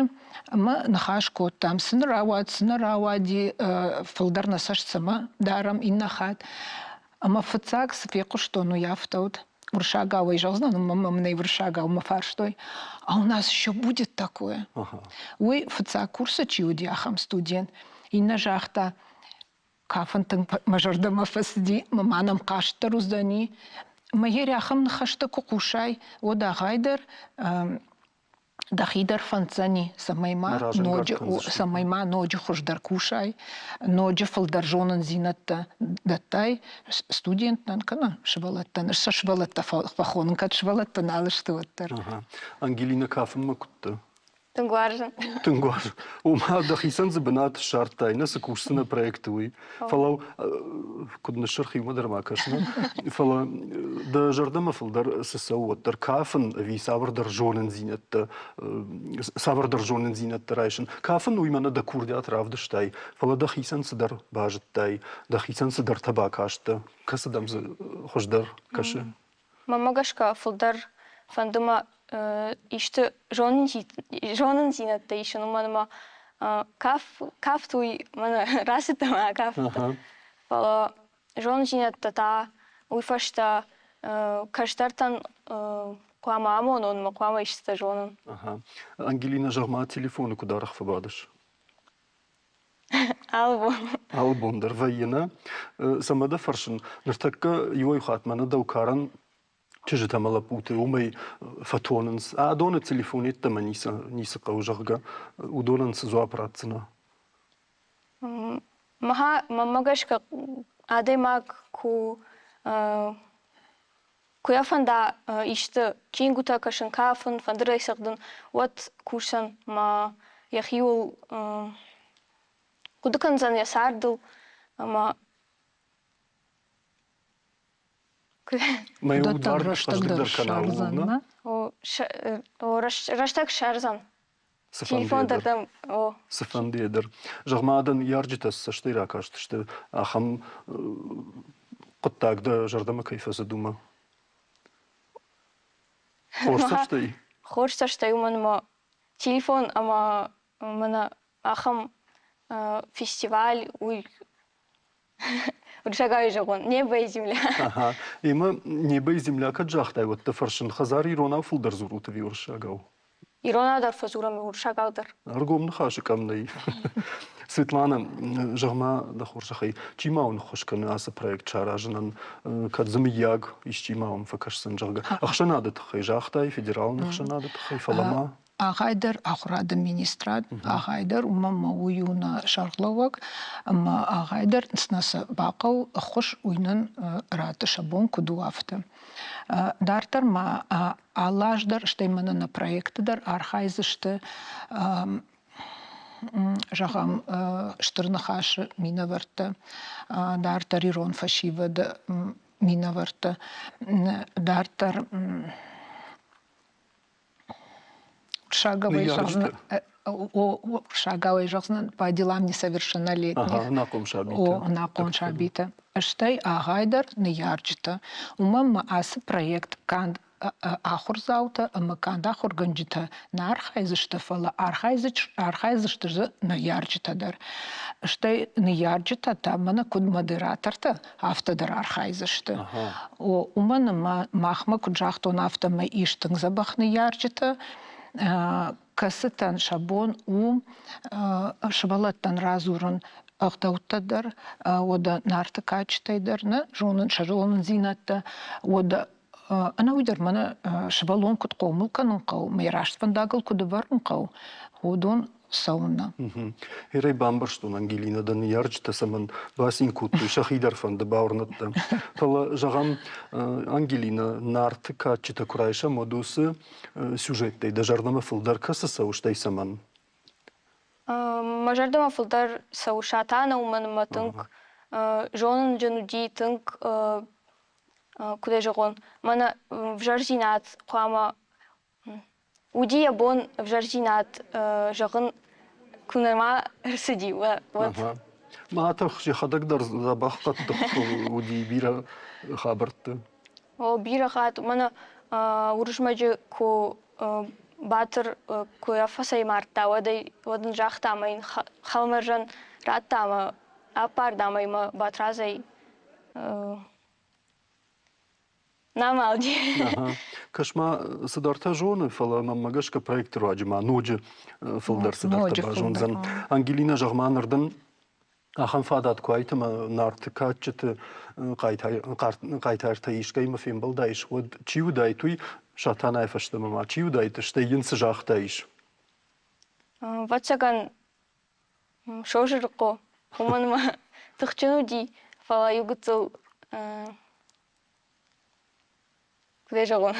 ӕмӕ ныхас кодтам, цы нӕ рауад, цы нӕ рауади, фылдӕр нӕ цӕст цӕмӕ дарӕм иннӕ хатт. Ӕмӕ фыццаг цы фехъуыстон, уый афтӕ уыд. Уырыссагау ӕй зӕгъдзынӕн, ӕмӕ мӕм ӕй уырыссагау мӕ фарстой, а у нас еще будет такое? Уый фыццаг курсы чи уыди, ахӕм студент. Иннӕ загъта, кафын тынг мӕ зӕрдӕмӕ фӕцыди, мӕ ма нӕм хъаст дӕр уыдзӕни. Мӕ йе ахӕм ныхӕстӕ куы хъусай, уӕд ӕгъай дӕр дӕхи дӕр фӕнддзӕни, цӕмӕй ма ноджы, цӕмӕй ма ноджы хуыздӕр кусай, ноджы фылдӕр зонындзинӕдтӕ дӕттай студенттӕн кӕнӕ сывӕллӕттӕн. Сӕ сывӕллӕттӕ фӕхонын, кӕд сывӕллӕттӕ нал сты, уӕддӕр. Ангелина кафынмӕ куыдты? Тынг уарзын. Тынг уарзын. Ома дӕхицӕн дзы бынат ссардтай, нӕ цы кусдзынӕ проекты, уый. Фӕлӕ куыд ныссырх иумӕ дӕр ма кӕсынӕ. Фӕлӕ дӕ зӕрдӕмӕ фылдӕр цы цӕуы, уӕддӕр кафын ӕви цавӕрдӕр зонындзинӕдтӕ, цавӕрдӕр зонындзинӕдтӕ райсын. Кафын уый мӕнӕ дӕ курдиат равдыстай, фӕлӕ дӕхицӕн цыдӕр базыдтай, дӕхицӕн цыдӕртӕ бакасттӕ, кӕцы дӕм дзы хуыздӕр кӕсы? Мӕнмӕ гӕсгӕ фылдӕр фӕнды мӕ исты зонындзинӕдтӕ исын, уымӕн ӕмӕ кафт уый мӕнӕ рацыдтӕ мӕ акафт. Фӕлӕ зонындзинӕдтӕ та уый фӕстӕ кӕстӕртӕн хъуамӕ амонон ӕмӕ хъуамӕ истытӕ зонон. Ангелина, зӕгъ-ма, телефоны куыд арӕх фӕбадыс? Алы бон. Алы бон дӕр вӕййы, нӕ? Цӕмӕ дӕ фӕрсын, ныртӕккӕ иуӕй хатт мӕнӕ дӕу карӕн чызджытӕ ӕмӕ лӕппуты уымӕй фӕтонынц. Адоны телефон йеддӕмӕ ницы, ницы хъӕуы, зӕгъгӕ, уыдонӕн цы дзуапп ратдзынӕ? Мӕ, мӕнмӕ гӕсгӕ, адӕймаг ку куы йӕ фӕнда исты чингуытӕ кӕсын, кафын, фӕндырӕй цӕгъдын, уӕд кусӕн ӕмӕ йӕхиуыл хъуыды кӕндзӕн йӕ цардыл ӕмӕ Мӕ уд рӕстӕг кӕна, ссардзӕн, рӕстӕг ссардзӕн. Цыфӕндыйӕ Цыфӕндыйӕ дӕр. Зӕгъ-ма, дӕ ныййарджытӕ цы цӕстӕй ракастысты, ахӕм хъуыддаг дӕ зӕрдӕмӕ кӕй фӕцыд, уымӕ? Хорз цӕстӕй? Хорз цӕстӕй, уымӕн ӕмӕ телефон ӕмӕ мӕнӕ ахӕм фестиваль, уый Уырыссагау зӕгъон, небо и земля. Ага. Ӕмӕ небо и земля кӕд загътай, уӕд дӕ фӕрсын, хӕдзар иронау фылдӕр дзурут ӕви уырыссагау? Иронау дӕр фӕдзурӕм, уырыссагау дӕр. Ӕргом ныхасы къӕм нӕй. Светлана, зӕгъ-ма дӕ хорзӕхӕй, чи ма уын ӕххуыс кӕны ацы проект саразынӕн? Кӕд дзы мыййаг исчи ма уын фӕкӕсдзӕн, зӕгъгӕ? Ӕхсӕнады тыххӕй загътай, федералон ӕхсӕнады тыххӕй, фӕлӕ ма? Агъайдӕр ахуырады министрад, агъайдӕр уымӕн ма уый у нӕ сӕргълӕууӕг ӕмӕ агъайдӕр нӕ сӕ бахъӕуы ӕххуыс, уый нын ратты сӕ бон куыд у, афтӕ. Дарддӕр ма алы аз дӕр, стӕй мӕнӕ нӕ проекты дӕр архайдзысты зӕгъӕм, Стыр Ныхасы минӕвӕрттӕ, дарддӕр ирон фӕсивӕды минӕвӕрттӕ, дарддӕр Шагауӕй зӕгъдзынӕн по делам несовершеннолетних. Ӕнахъом сабитӕ. О, ӕнахъом сабитӕ. Стӕй агъайдӕр ныййарджытӕ. Уымӕн ма ацы проект канд ахуырдзаутӕ ӕмӕ канд ахуыргӕнджытӕ нӕ архайдзысты, фӕлӕ архайдзысты дзы ныййарджытӕ дӕр. Стӕй ныййарджытӕ та мӕнӕ куыд модератортӕ, афтӕ дӕр архайдзысты. Уымӕн ӕмӕ махмӕ, куыд загътон, афтӕмӕй ис тынг дзӕбӕх ныййарджытӕ. кӕцытӕн сӕ бон у сывӕллӕттӕн радзурын ӕгъдӕуттӕ дӕр, уӕдӕ Нарты кадджытӕй дӕр нӕ зонын сӕ зонындзинӕдтӕ, уӕдӕ ӕнӕуый дӕр мӕнӕ сывӕллон куыд хъомыл кӕнын хъӕуы, мӕ раст фӕндагыл куыд ӕвӕрын хъӕуы, уыдон цӕуыннӕ. Ирӕй бамбӕрстон, Ангелинӕ дӕ ныййарджытӕ цӕмӕн бацин кодтой, сӕхи дӕр фӕнды бауырныдта. Фӕлӕ, зӕгъӕм, Ангелинӕ Нарты кадджытӕ куы райсӕм, уӕд уыцы сюжеттӕй дӕ зӕрдӕмӕ фылдӕр кӕцы цӕуы, стӕй цӕмӕн? Мӕ зӕрдӕмӕ фылдӕр цӕуы Сатана, уымӕн ӕмӕ тынг зонынджын уыди, тынг, куыд ӕй зӕгъон, мӕнӕ ӕвзӕрдзинад хъуамӕ уыди йӕ бон ӕвзӕрдзинад зӕгъын куы нӕма ӕрцыди, уӕд. Ма тых, йӕхӕдӕг дӕр дзӕбӕх хъӕддых уыди бирӕ хабӕртты. О, бирӕ хатт мӕнӕ Уырызмӕджы куы Батыр куы фӕцӕймардта, уӕд ӕй уӕд ын загъта ӕмӕ йын хӕлмӕрзӕн радта ӕмӕ аппар, дам ӕй мӕ Батрадзӕй намалди. Кӕс-ма, цыдӕртӕ зоны, фӕлӕ мӕнмӕ гӕсгӕ проекты руаджы ма ноджы фылдӕр цыдӕртӕ базондзӕн. Ангелинӕ, зӕгъ-ма, ныр дын Ахӕм фадат куы уаид ӕмӕ Нарты кадджыты хъайтартӕй искӕимӕ фембӕлдаис, уӕд чи уыдаид уый Сатанайы фӕстӕмӕ ма чи уыдаид, стӕй йын цы загътаис? Ӕвӕццӕгӕн, Созырыхъо, уымӕн ӕмӕ тыхджын уыди, фӕлӕ иу гыццыл куыд ӕй зӕгъон,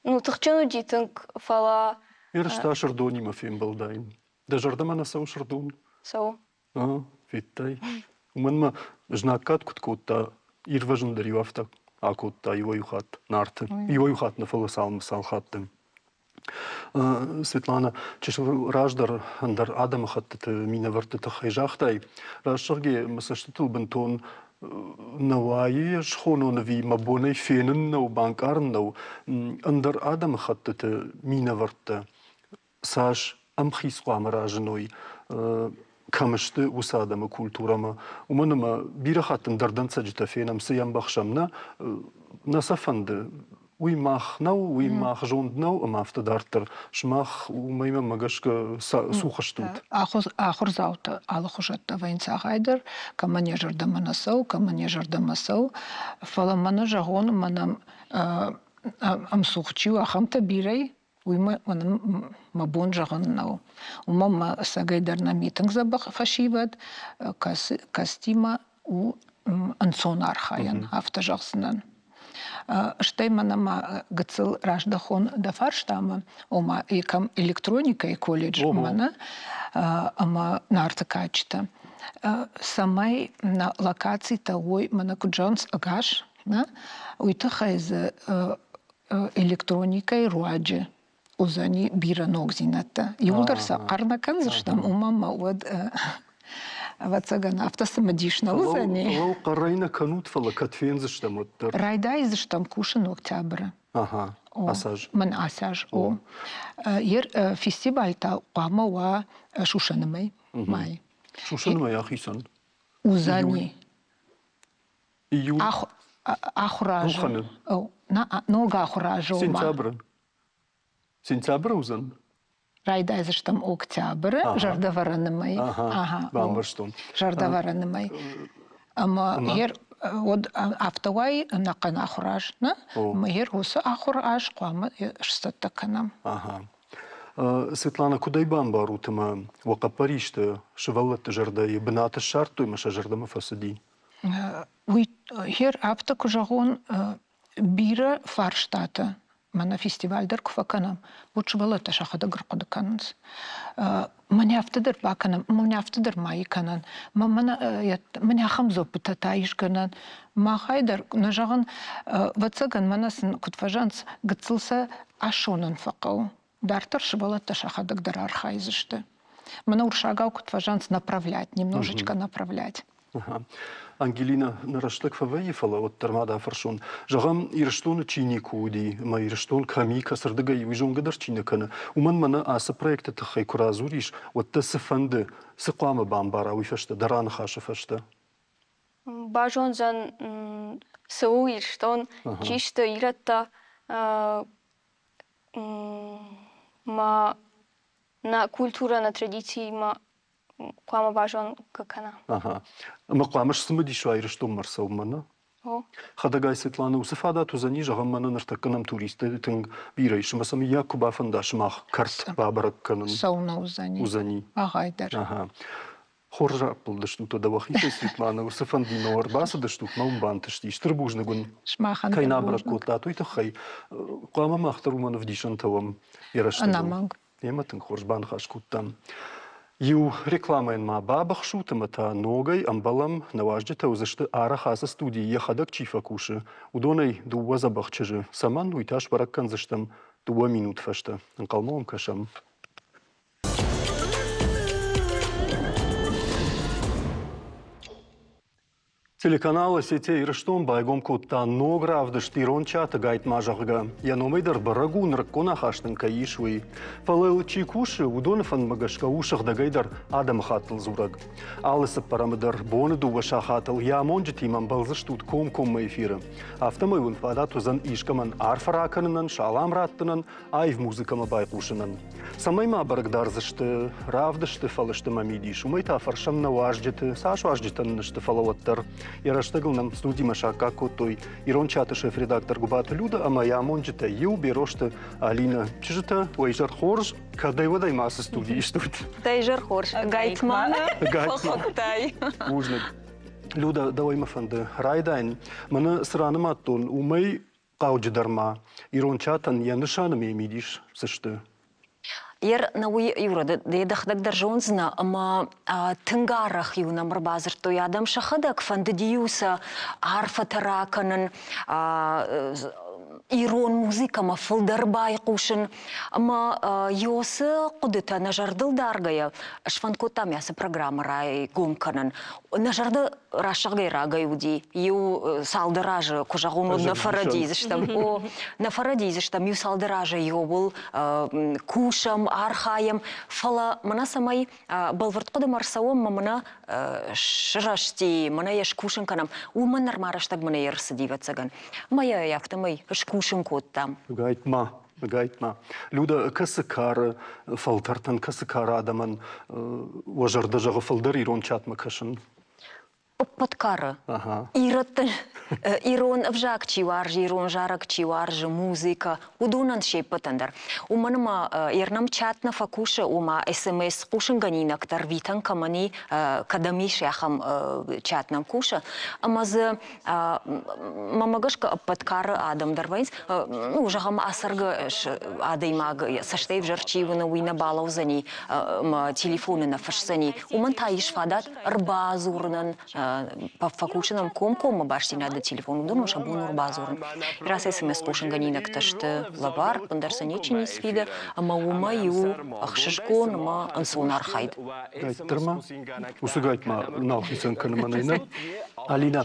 ну тыхджын уыди тынг, фӕлӕ Ерыс та Сырдонимӕ фембӕлдаин. Дӕ зӕрдӕмӕ нӕ цӕуы Сырдон? Цӕуы. А, федтай? Уымӕн мӕ знаггад куыд кодта, ирвӕзын дӕр-иу афтӕ акодта иуӕй-иу хатт Нарты. Иуӕй-иу хатт нӕ, фӕлӕ цалынмӕ цал хатты. Светлана, чысыл раздӕр ӕндӕр адӕмыхӕттыты минӕвӕртты тыххӕй загътай. Раст зӕгъгӕ, мӕ цӕстытыл бынтон нӕ уайы схонон ӕви мӕ бонӕй фенын нӕу, банкъарын нӕу ӕндӕр адӕмыхӕттыты минӕвӕрттӕ цас ӕмхиц хъуамӕ разыной, кӕм сты, уыцы адӕмы культурӕмӕ. Уымӕн ӕмӕ бирӕ хатт ӕндӕр дӕнцӕджытӕ фенӕм, цы йӕ ӕмбӕхсӕм, нӕ, нӕ сӕ фӕнды. Уый мах нӕу, уый мах зонд нӕу, ӕмӕ афтӕ дарддӕр. Сымах уымӕй мӕнмӕ гӕсгӕ цух стут. Ахуырдзаутӕ алыхуызӕттӕ вӕййынц дӕр, кӕмӕн йӕ зӕрдӕмӕ нӕ цӕуы, кӕмӕн йӕ зӕрдӕмӕ цӕуы. Фӕлӕ мӕнӕ зӕгъон, мӕнӕ ӕмцух чи у, ахӕмтӕ бирӕ уый мӕ бон зӕгъын нӕу. Уымӕн мӕ ӕцӕгӕйдӕр нӕ митынг дзӕбӕх фӕсивӕд, кӕцытимӕ у ӕнцон архайӕн, афтӕ зӕгъдзынӕн. Стӕй мӕнӕ ма гыццыл раздӕхон дӕ фарстамӕ, ома электроникӕйы колледж мӕнӕ ӕмӕ Нарты кадджытӕ. Цӕмӕй нӕ локацитӕ уой, мӕнӕ куыд зӕгъынц, ӕгас, нӕ, уый тыххӕй дзы электроникӕйы руаджы уыдзӕни бирӕ ногдзинӕдтӕ. Иуылдӕр сӕ хъӕр нӕ кӕндзыстӕм, уымӕн ӕмӕ уӕд ӕвӕццӕгӕн афтӕ цымыдис нӕ уыдзӕни. Фӕлӕ хъӕрӕй нӕ кӕнут, фӕлӕ кӕд фендзыстӕм, уӕддӕр. Райдайдзыстӕм кусын октябры. Ага, ацы аз. Мӕн ацы аз, о. Ер фестиваль та хъуамӕ уа сусӕны мӕй. Мӕй. Сусӕны мӕй ахицӕн? Уыдзӕни. Ахуыразы. Ног ахуыразы. Сентябры. Сентябры уыдзӕн? Райдайдзыстӕм октябры зӕрдӕвӕрӕны мӕй. Бамбӕрстон. Зӕрдӕвӕрӕны мӕй. Ӕмӕ ер уӕд афтӕ уай ӕнӕхъӕн ахуыраз, нӕ? Ӕмӕ ер уыцы ахуыраз хъуамӕ сцӕттӕ кӕнӕм. Светлана, куыд ӕй бамбарут ӕмӕ уӕ хъӕппӕристы сывӕллӕтты зӕрдӕйы бынат ссардтой ӕмӕ сӕ зӕрдӕмӕ фӕцыди? Уый хер афтӕ куы зӕгъон, бирӕ фарстатӕ мӕнӕ фестиваль дӕр куы фӕкӕнӕм, уӕд сывӕллӕттӕ сӕхӕдӕг ӕрхъуыды кӕнынц. Мӕнӕ афтӕ дӕр бакӕнӕм, мӕнӕ афтӕ дӕр ма и кӕнӕн, мӕнӕ ахӕм дзуӕппытӕ та ис гӕнӕн. Махӕй дӕр, нӕ зӕгъын, ӕвӕццӕгӕн, мӕнӕ сын куыд фӕзӕгъынц, гыццыл сӕ ассонын фӕхъӕуы. Дарддӕр сывӕллӕттӕ сӕхӕдӕг дӕр архайдзысты. Мӕнӕ уырыссагау куыд фӕзӕгъынц, направлять, немножечко направлять. Ангелина, нӕ рӕстӕг фӕвӕййы, фӕлӕ уӕддӕр ма дӕ фӕрсон. Зӕгъӕм, Ирыстоны чи никуы уыди ӕмӕ Ирыстон кӕм и, кӕцырдыгӕй, уый зонгӕ дӕр чи нӕ кӕны, уымӕн мӕнӕ ацы проекты тыххӕй куы радзурис, уӕд дӕ цы фӕнды, цы хъуамӕ бамбара уый фӕстӕ, дӕ раныхасы фӕстӕ? Базондзӕн, цы у Ирыстон, чи сты ирӕттӕ. Ма нӕ культурӕ, нӕ традициимӕ хъуамӕ базонгӕ кӕна. Ага. Ӕмӕ хъуамӕ сцымыдис уа Ирыстонмӕ ӕрцӕуынмӕ, нӕ? О. Хӕдӕгай Светлана, уыцы фадат уыдзӕни, зӕгъӕм, мӕнӕ ныртӕккӕ нӕм туристты тынг бирӕ ис, ӕмӕ сӕ мыййаг куы бафӕнда сымах кӕрт бабӕрӕг кӕнын. Цӕуылнӕ уыдзӕни? Уыдзӕни. Ӕгъайдӕр. Ага. Хорз раппӕлдыстут дӕ уӕхицӕй, Светлана, уыцы фӕндимӕ ӕрбацыдыстут, мӕ уын бантысти. Стыр бузныг уын, Сымахӕн кӕй дӕр нӕ абӕрӕг бузныг. кодтат, уый тыххӕй. Хъуамӕ мах дӕр уымӕн ӕвдисӕнтӕ уӕм йӕ рӕстӕгыл. Ӕнӕмӕнг. Немӕ тынг хорз баныхас кодтам. Иу рекламӕйӕн ма бабыхсут ӕмӕ та ногӕй ӕмбӕлӕм, нӕ уазджытӕ уыдзысты арӕх ацы студийы йӕхӕдӕг чи фӕкусы, уыдонӕй дыууӕ дзӕбӕх чызджы. Цӕмӕн, уый та сбӕрӕг кӕндзыстӕм дыууӕ минут фӕстӕ. Ӕнхъӕлмӕ уӕм кӕсӕм. Телеканал «Осетия Ирыстон» байгом кодта ног равдыст «Ирон чаты гайтма», зӕгъгӕ. Йӕ номӕй дӕр бӕрӕг у, нырыккон ахаст ын кӕй ис, уый. Фӕлӕ йыл чи кусы, уыдоны фӕндмӕ гӕсгӕ у сыгъдӕгӕй дӕр адӕмыхаттыл дзурӕг. Алы цыппӕрӕмы дӕр боны дыууӕ сахатыл йӕ амонджытимӕ ӕмбӕлдзыстут комкоммӕ эфиры. Афтӕмӕй уын фадат уыдзӕн искӕмӕн арфӕ ракӕнынӕн, салам раттынӕн, аив музыкӕмӕ байхъусынӕн. Цӕмӕй ма бӕрӕг дардзысты равдысты фӕлысты мӕ мидис, уымӕй та фӕрсӕм нӕ уазджыты, цас уазджытӕ нын сты, фӕлӕ уӕддӕр. Йӕ рӕстӕгыл нӕм студимӕ саккаг кодтой ирон чаты шеф-редактор Гуыбаты Люда ӕмӕ йӕ амонджытӕй иу Берозты Алинӕ. Чызджытӕ, уӕ изӕр хорз, кӕдӕй-уӕдӕй ма ацы студийы стут? Дӕ изӕр хорз, гайтма фӕхуыдтай. Бузныг. Люда, дӕуӕй мӕ фӕнды райдайын. Мӕнӕ цы ранымадтон, уымӕй хъауджыдӕр ма ирон чатӕн йӕ нысаны ме мидис цы сты? Ер нӕ уый иу дӕ дӕхӕдӕг дӕр зондзынӕ ӕмӕ тынг арӕх-иу нӕм ӕрбадзырдтой адӕм сӕхӕдӕг, фӕндыди-иу сӕ арфӕтӕ ракӕнын, ирон музыкӕмӕ фылдӕр байхъусын. Ӕмӕ Иосы хъуыдытӕ нӕ зӕрдыл даргӕйӕ сфӕнд кодтам ацы программӕ райгом кӕнын. Нӕ зӕрдӕ рӕсугъдӕй рагӕй уыди. Иу цалдӕр азы, куы зӕгъон, уӕд нӕ фӕрӕдийдзыстӕм. О, нӕ фӕрӕдийдзыстӕм, иу цалдӕр азы иуыл кусӕм, архайӕм. Фӕлӕ мӕнӕ цӕмӕй бӕлвырд хъуыдымӕ ӕрцӕуӕм ӕмӕ мӕнӕ сырӕзти, мӕнӕ йӕ скусын кӕнӕм, уымӕн нырма рӕстӕг мӕнӕ йе рцыди, ӕвӕццӕгӕн. Ӕмӕ йӕ афтӕмӕй скусын кодтам. Гайтма, гайтма. Люда, кӕцы кары фӕлтӕртӕн, кӕцы кары адӕмӕн уӕ зӕрдӕ зӕгъы фылдӕр ирон чатмӕ кӕсын? Ӕппӕт кары. Ирӕтты ирон ӕвзаг чи уарзы, ирон зарӕг чи уарзы, музыкӕ, уыдонӕн се ппӕтӕн дӕр. Уымӕн ӕмӕ ернӕм чат нӕ фӕкусы, ома СМС хъусынгӕнинӕгтӕ рвитӕн кӕмӕн и, кӕдӕм ис, ахӕм чат нӕм кусы. Ӕмӕ дзы мӕмӕ гӕсгӕ ӕппӕт кары адӕм дӕр вӕййынц. Ну, зӕгъӕм, ацӕргӕ адӕймаг цӕстӕй ӕвзӕр чи уыны, уый нӕ балӕудзӕни ӕмӕ телефоны нӕ фысдзӕни. Уымӕн та ис фадат ӕрбадзурынӕн, фӕкусынӕн комкоммӕ бастдзинады телефон, уыдонӕн сӕ бон у ӕрбадзурын. Раз СМС хъусынгӕнинӕгтӕ сты лӕвар, ӕндӕр сӕ ничи ницы фиды, ӕмӕ уымӕй у ӕхсызгон ӕмӕ ӕнцон архайд. Гайттыр ма, уыцы гайт ма нал хицӕн кӕны мӕнӕй нӕ. Алинӕ,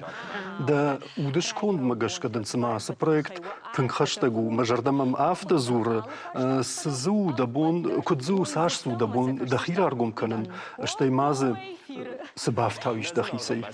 дӕ уды скондмӕ гӕсгӕ дын цыма ацы проект тынг хӕстӕг у, мӕ зӕрдӕ мӕм афтӕ дзуры, цы дзы у дӕ бон, куыд дзы у, цас дзы у дӕ бон дӕхи раргом кӕнын, стӕй ма дзы цы бафтауис дӕхицӕй?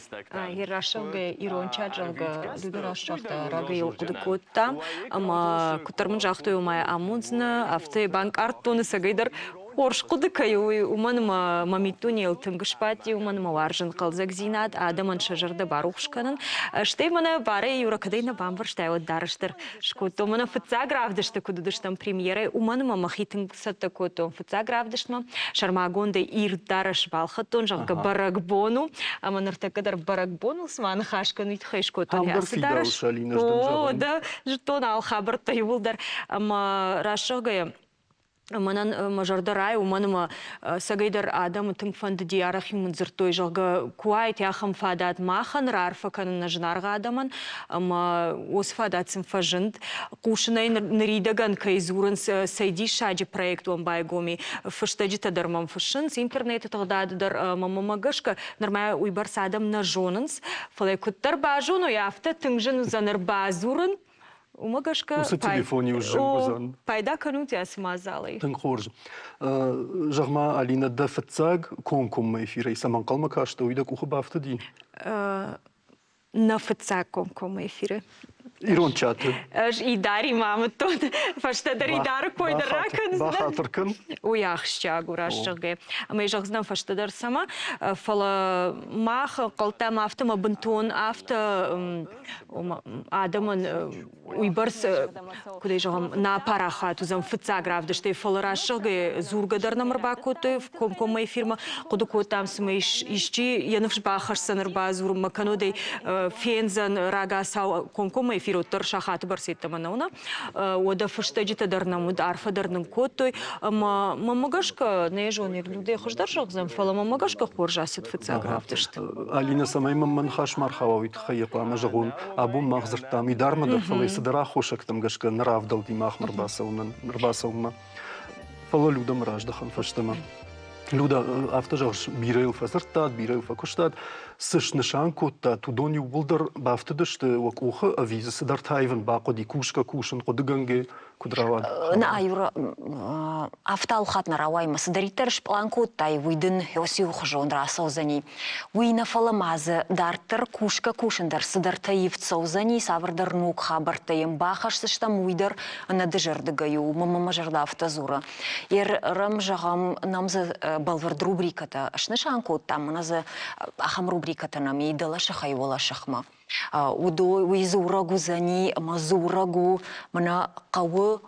Рӕсугъд ирон чат, зӕгъгӕ, Люда раст загъта, рагӕй йыл хъуыды кодта ӕмӕ куыддӕр мын загътой, ома амондзынӕ, афтӕ банкъардтон ӕцӕгӕйдӕр хорз хъуыды кӕй у, уымӕн ӕмӕ мӕ миддунейыл тынг сбадти, уымӕн ӕмӕ уарзын хъӕлдзӕгдзинад, адӕмӕн сӕ зӕрдӕ барухс кӕнын. Стӕй мӕнӕ барӕй иу кӕдӕй нӕ бамбӕрстай, уӕд дарӕс дӕр скодтон. Мӕнӕ фыццаг равдысты куыд уыдыстӕм премьерӕйы, уымӕн ӕмӕ мӕхи тынг цӕттӕ кодтон фыццаг равдыстмӕ. Сӕрмагондӕй ирд дарӕс балхӕдтон, зӕгъгӕ, бӕрӕгбон у. Ӕмӕ ныртӕккӕ дӕр бӕрӕгбоныл цыма ныхас кӕнын, уый тыххӕй скодтон ацы дарӕс. О, дӕ зыдтон алы хабӕрттӕ иууылдӕр. Ӕмӕ раст зӕгъгӕйӕ, мӕнӕн мӕ зӕрдӕ райы, уымӕн ӕмӕ цӕгӕйдӕр адӕмы тынг фӕндыди, арӕх-иу мын дзырдтой, зӕгъгӕ, куы уаид ахӕм фадат махӕн раарфӕ кӕнын нӕ зынаргъ адӕмӕн, ӕмӕ уыцы фадат сын фӕзынд. Хъусынӕй ныридӕгӕн кӕй дзурынц, цӕй диссаджы проект уӕм байгом и, фыстӕджытӕ дӕр мӕм фыссынц, интернеты тыгъдады дӕр ӕмӕ мӕмӕ гӕсгӕ нырма уыйбӕрц адӕм нӕ зонынц, фӕлӕ куыддӕр базоной, афтӕ тынг зын уыдзӕн ӕрбадзурын, Уымӕ гӕсгӕ уыцы телефон-иу зынг уыдзӕн. Пайда кӕнут ацы мадзалӕй. Тынг хорз. Зӕгъ-ма, Алинӕ, дӕ фыццаг комкоммӕ эфирӕй цӕмӕ ӕнхъӕлмӕ кастӕ, уый дӕ къухы бафтыди? Нӕ фыццаг комкоммӕ эфиры. Ирон чаты. Ӕз Идаримӕ амыдтон, фӕстӕдӕр Идары кой дӕр ракӕндзынӕн. Бахатыр кӕн. Уый ахсджиаг у, раст зӕгъгӕ. Ӕмӕ зӕгъдзынӕн фӕстӕдӕр цӕмӕ, фӕлӕ мах ӕнхъӕлдтам афтӕ мӕ бынтон афтӕ адӕмӕн уыйбӕрц, куыд ӕй зӕгъӕм, нӕ парахат уыдзӕн фыццаг равдыстӕй, фӕлӕ раст зӕгъгӕ, дзургӕ дӕр нӕм ӕрбакодтой комкоммӕ эфирмӕ. Хъуыды кодтам, цымӕ исчи йӕ ныфс бахӕсдзӕн ӕрбадзурынмӕ, кӕннод ӕй фендзӕн рагацау комкоммӕ эфир уӕддӕр сахаты бӕрц йеддӕмӕ нӕ уына. Уӕдӕ фыстӕджытӕ дӕр нӕм уыд, арфӕ дӕр нын кодтой. Ӕмӕ мӕнмӕ гӕсгӕ, нӕ зонӕг Людӕ хуыздӕр зӕгъдзӕн, фӕлӕ мӕнмӕ гӕсгӕ хорз ацыд фыццаг равдыст. Алинӕ, цӕмӕй мӕм мӕ ныхас ма рхауа, уый тыххӕй йӕ хъуамӕ зӕгъон. Абон мах дзырдтам Идармӕ дӕр, фӕлӕ цыдӕр аххосӕгтӕм гӕсгӕ нӕ равдӕлди махмӕ ӕрбацӕуынмӕ. Фӕлӕ Людӕмӕ раздӕхӕм фӕстӕмӕ. Люда, афтӕ зӕгъыс, бирӕ йыл фӕдзырдтат, бирӕ йыл фӕкуыстат. Цы снысан кодтат, уыдон иууылдӕр бафтыдысты уӕ къухы ӕви дзы цыдӕртӕ аивын бахъуыди, кусгӕ кусын, хъуыдыгӕнгӕ куыд рауад? Нӕ, Юра, афтӕ алхатт нӕ рауайы мӕ цыдӕриддӕр спълан кодтай, уый дын иухуызон рацӕудзӕни. Уый нӕ, фӕлӕ ма дзы дарддӕр кусгӕ-кусын дӕр цыдӕртӕ ивд цӕудзӕни, цавӕрдӕр ног хабӕрттӕ йӕм бахӕсдзыстӕм, уый дӕр ӕнӕдызӕрдыгӕй у, мӕ мӕ зӕрдӕ афтӕ дзуры. Ерӕм, зӕгъӕм, нӕм дзы бӕлвырд рубрикӕтӕ снысан кодтам, мӕнӕ дзы ахӕм рубрикӕтӕ нӕм и дӕлӕсыхӕй уӕлӕсыхмӕ. Уый дзурӕг уыдзӕни ӕмӕ дзурӕг у, мӕнӕ хъӕуы,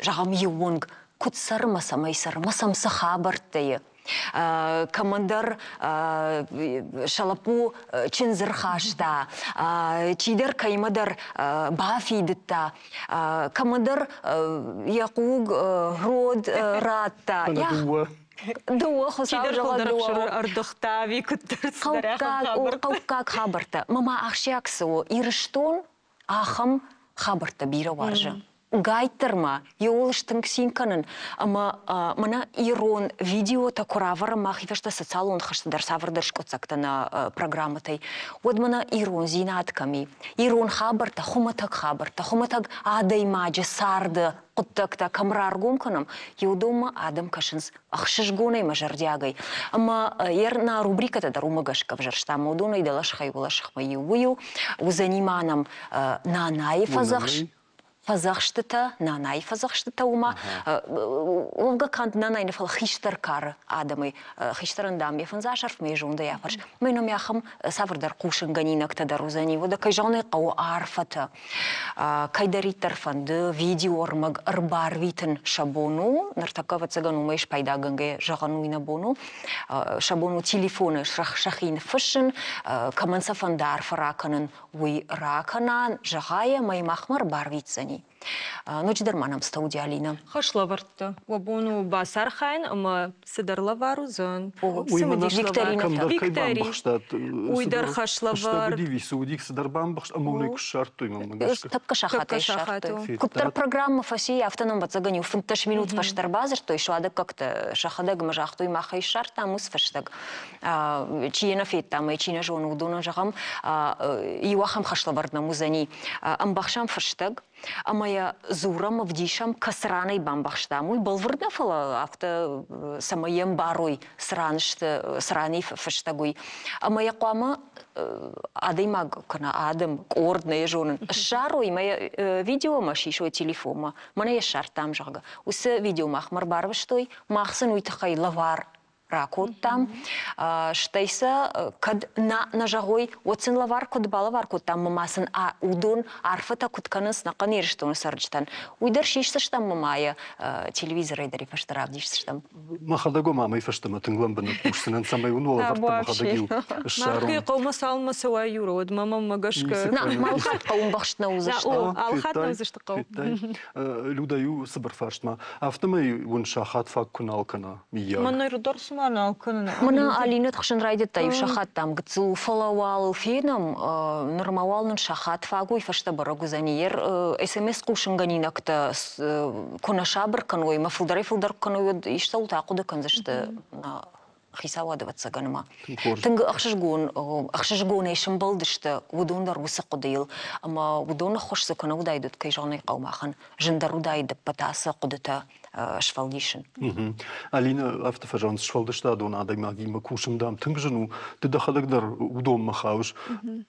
зӕгъӕм, иу онг куыд цӕры мӕ цӕмӕй цӕры, мӕ сӕм цы хабӕрттӕ и. Кӕмӕндӕр сӕ лӕппу чындз ӕрхаста, чидӕр кӕимӕдӕр бафидыдта, кӕмӕдӕр йӕ хъуг род радта. Дыууӕ хуыцау зӕгъӕд дыууӕ. Ӕрдыгъта ӕви куыддӕр цыдӕр Хъӕуккаг хабӕрттӕ. Мӕ ахсджиаг цы у, Ирыстон ахӕм хабӕрттӕ бирӕ уарзы. Гайддӕр ма иуыл стынг цин кӕнын ӕмӕ мӕнӕ ирон видеотӕ куы равӕрӕм мӕхи фӕстӕ социалон хызты дӕр цавӕрдӕр скъуыддзӕгтӕ нӕ программӕтӕй, уӕд мӕнӕ ирондзинад кӕм и, ирон хабӕрттӕ, хуымӕтӕг хабӕрттӕ, хуымӕтӕг адӕймаджы царды хъуыддӕгтӕ кӕм раргом кӕнӕм, уыдонмӕ адӕм кӕсынц ӕхсызгонӕй мӕ зӕрдиагӕй. Ӕмӕ йӕ нӕ рубрикӕтӕ дӕр уымӕ гӕсгӕ ӕвзӕрстам. Уыдонӕй дӕлӕсыхӕй уӕлӕсыхмӕ иу уый у, уыдзӕни ма нӕм нанайы фӕдзӕхст, фӕдзӕхстытӕ, нанайы фӕдзӕхстытӕ уымӕ. Уӕвгӕ канд нанайы нӕ, фӕлӕ хистӕр кары адӕмӕй. Хистӕрӕн, дам, йӕ фындз асӕрф, мӕ зондӕй афӕрс. Мӕ нӕм ахӕм цавӕрдӕр хъусынгӕнинӕгтӕ дӕр уыдзӕни. Уӕдӕ, кӕй зӕгъын ӕй хъӕуы, арфӕтӕ. Кӕйдӕриддӕр фӕнды видеоӕрмӕг ӕрбарвитын сӕ бон у. Ныртӕккӕ, ӕвӕццӕгӕн, уымӕй спайдагӕнгӕ зӕгъӕн уый нӕ бон у. Сӕ бон у телефоны сӕхи ныффыссын, кӕмӕн сӕ фӕнды арфӕ ракӕнын, уый ракӕна, зӕгъа йӕ, ӕмӕ махмӕ ӕрбарвитдзӕни. Ноджыдӕр ма нӕм стауди Алинӕ. Хӕслӕвӕрдтӕ. Уӕ бон у бацархайын ӕмӕ цыдӕр лӕвар уыдзӕн. Цымыдис кӕй бамбӕхстат. Уый дӕр хӕслӕвӕрд. Цы уыди, цыдӕр бамбӕхст ӕмӕ уын ӕй куы ссардтой, мӕнмӕ гӕсгӕ. Тӕккӕ сахатӕй ссардтой. Куыддӕр программӕ фӕци, афтӕ нӕм ӕвӕццӕгӕн иу 15 минут фӕстӕ ӕрбадзырдтой, суадӕггӕгтӕ сӕхӕдӕг ӕмӕ загътой, мах ӕй ссардтам уыцы фӕстӕг. Чи йӕ нӕ федта ӕмӕ чи нӕ зоны, уыдонӕн зӕгъӕм, иу ахӕм хӕслӕвӕрд нӕм уыдзӕни. Ӕмбӕхсӕм фыстӕг ӕмӕ йӕ дзурӕм, ӕвдисӕм, кӕцы ранӕй бамбӕхстам, уый бӕлвырд нӕ, фӕлӕ афтӕ, цӕмӕй йӕ ӕмбарой, цы ран сты, цы ранӕй фыстӕг, уый. Ӕмӕ йӕ хъуамӕ адӕймаг кӕнӕ адӕм, къорд, нӕ йӕ зонын, ссарой ӕмӕ йӕ видеомӕ сисой телефонмӕ, мӕнӕ йӕ ссардтам, зӕгъгӕ. Уыцы видео махмӕ ӕрбарвыстой, мах сын уый тыххӕй лӕвар ракодтам. Стӕй сӕ кӕд нӕ нӕ зӕгъой, уӕд сын лӕвар куыд балӕвар кодтам ӕмӕ ма сын уыдон арфӕтӕ куыд кӕнынц нӕхъӕн Ирыстоны цӕрджытӕн, уый дӕр сисдзыстӕм ӕмӕ ма йӕ телевизорӕй дӕр фӕстӕ равдисдзыстӕм. Мӕхӕдӕг уӕм амӕй фӕстӕмӕ тынг лӕмбынӕг хъусдзынӕн, цӕмӕй уын уӕ лӕвӕрттӕ мӕхӕдӕг-иу ссарон. Мах хъӕумӕ цалынмӕ цӕуай, Юра, уӕдмӕ мӕм гӕсгӕ... На, алхатт хъӕуы ӕмбӕхст нӕ уыдзысты. Алхатт нӕ уыдзысты хъӕу. Люда, иу цыбыр фарст ма. Афтӕмӕй уын сахат фаг куы нал кӕна, миййаг. Мӕнӕ дӕр цыма нал кӕнын. Мӕнӕ Алинӕ тыхсын райдыдта иу сахат, дам, гыццыл у, фӕлӕ уал фенӕм, нырма уал нын сахат фаг уый фӕстӕ бӕрӕг уыдзӕни. Ер СМС хъусынгӕнинӕгтӕ куы нӕ сабыр кӕной ӕмӕ фылдӕрӕй-фылдӕр куы кӕной, уӕд истӕуылты ахъуыды кӕндзысты хицауады ӕвӕццӕгӕн ӕмӕ тынг ӕхсызгон ӕхсызгонӕй сӕмбӕлдысты уыдон дӕр уыцы хъуыдыйыл ӕмӕ уыдоны ӕххуыс дзы куы нӕ уыдаид, уӕд кӕй зӕгъын ӕй хъӕуы махӕн зындӕр уыдаид ӕппӕт ацы хъуыдытӕ. сфӕлдисын. Алина, афтӕ фӕзӕгъынц, сфӕлдыстадон адӕймагимӕ кусын, дам, тынг зын у. Ды дӕхӕдӕг дӕр уыдонмӕ хауыс.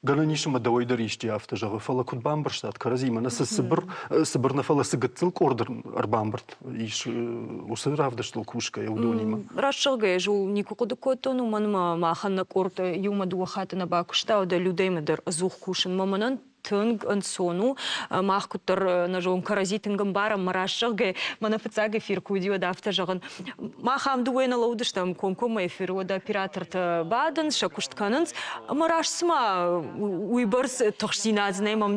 Гӕнӕн ис ӕмӕ дӕуӕй дӕр исчи афтӕ зӕгъы, фӕлӕ куыд бамбӕрстат кӕрӕдзимӕ, нӕ цы цыбыр, цыбыр нӕ, фӕлӕ цы гыццыл къорд ӕрбамбырд ис уыцы равдыстыл кусгӕйӕ уыдонимӕ? Раст зӕгъгӕйӕ, ӕз ууыл никуы хъуыды кодтон, уымӕн ӕмӕ махӕн нӕ къорд иумӕ дыууӕ хатты нӕ бакуыста, уӕдӕ Людӕимӕ дӕр ӕдзух кусынмӕ мӕнӕн тынг ӕнцон у. Мах куыддӕр нӕ зон кӕрӕдзи тынг ӕмбарӕм, мӕ раст зӕгъгӕ, мӕнӕ фыццаг эфир куы уыди, уӕд афтӕ зӕгъын. Мах ам дыууӕ нӕ лӕудыстӕм комкоммӕ эфиры, уӕд оператортӕ бадынц, сӕ куыст кӕнынц, ӕмӕ раст цыма уыйбӕрц тыхстдзинад нӕй мӕм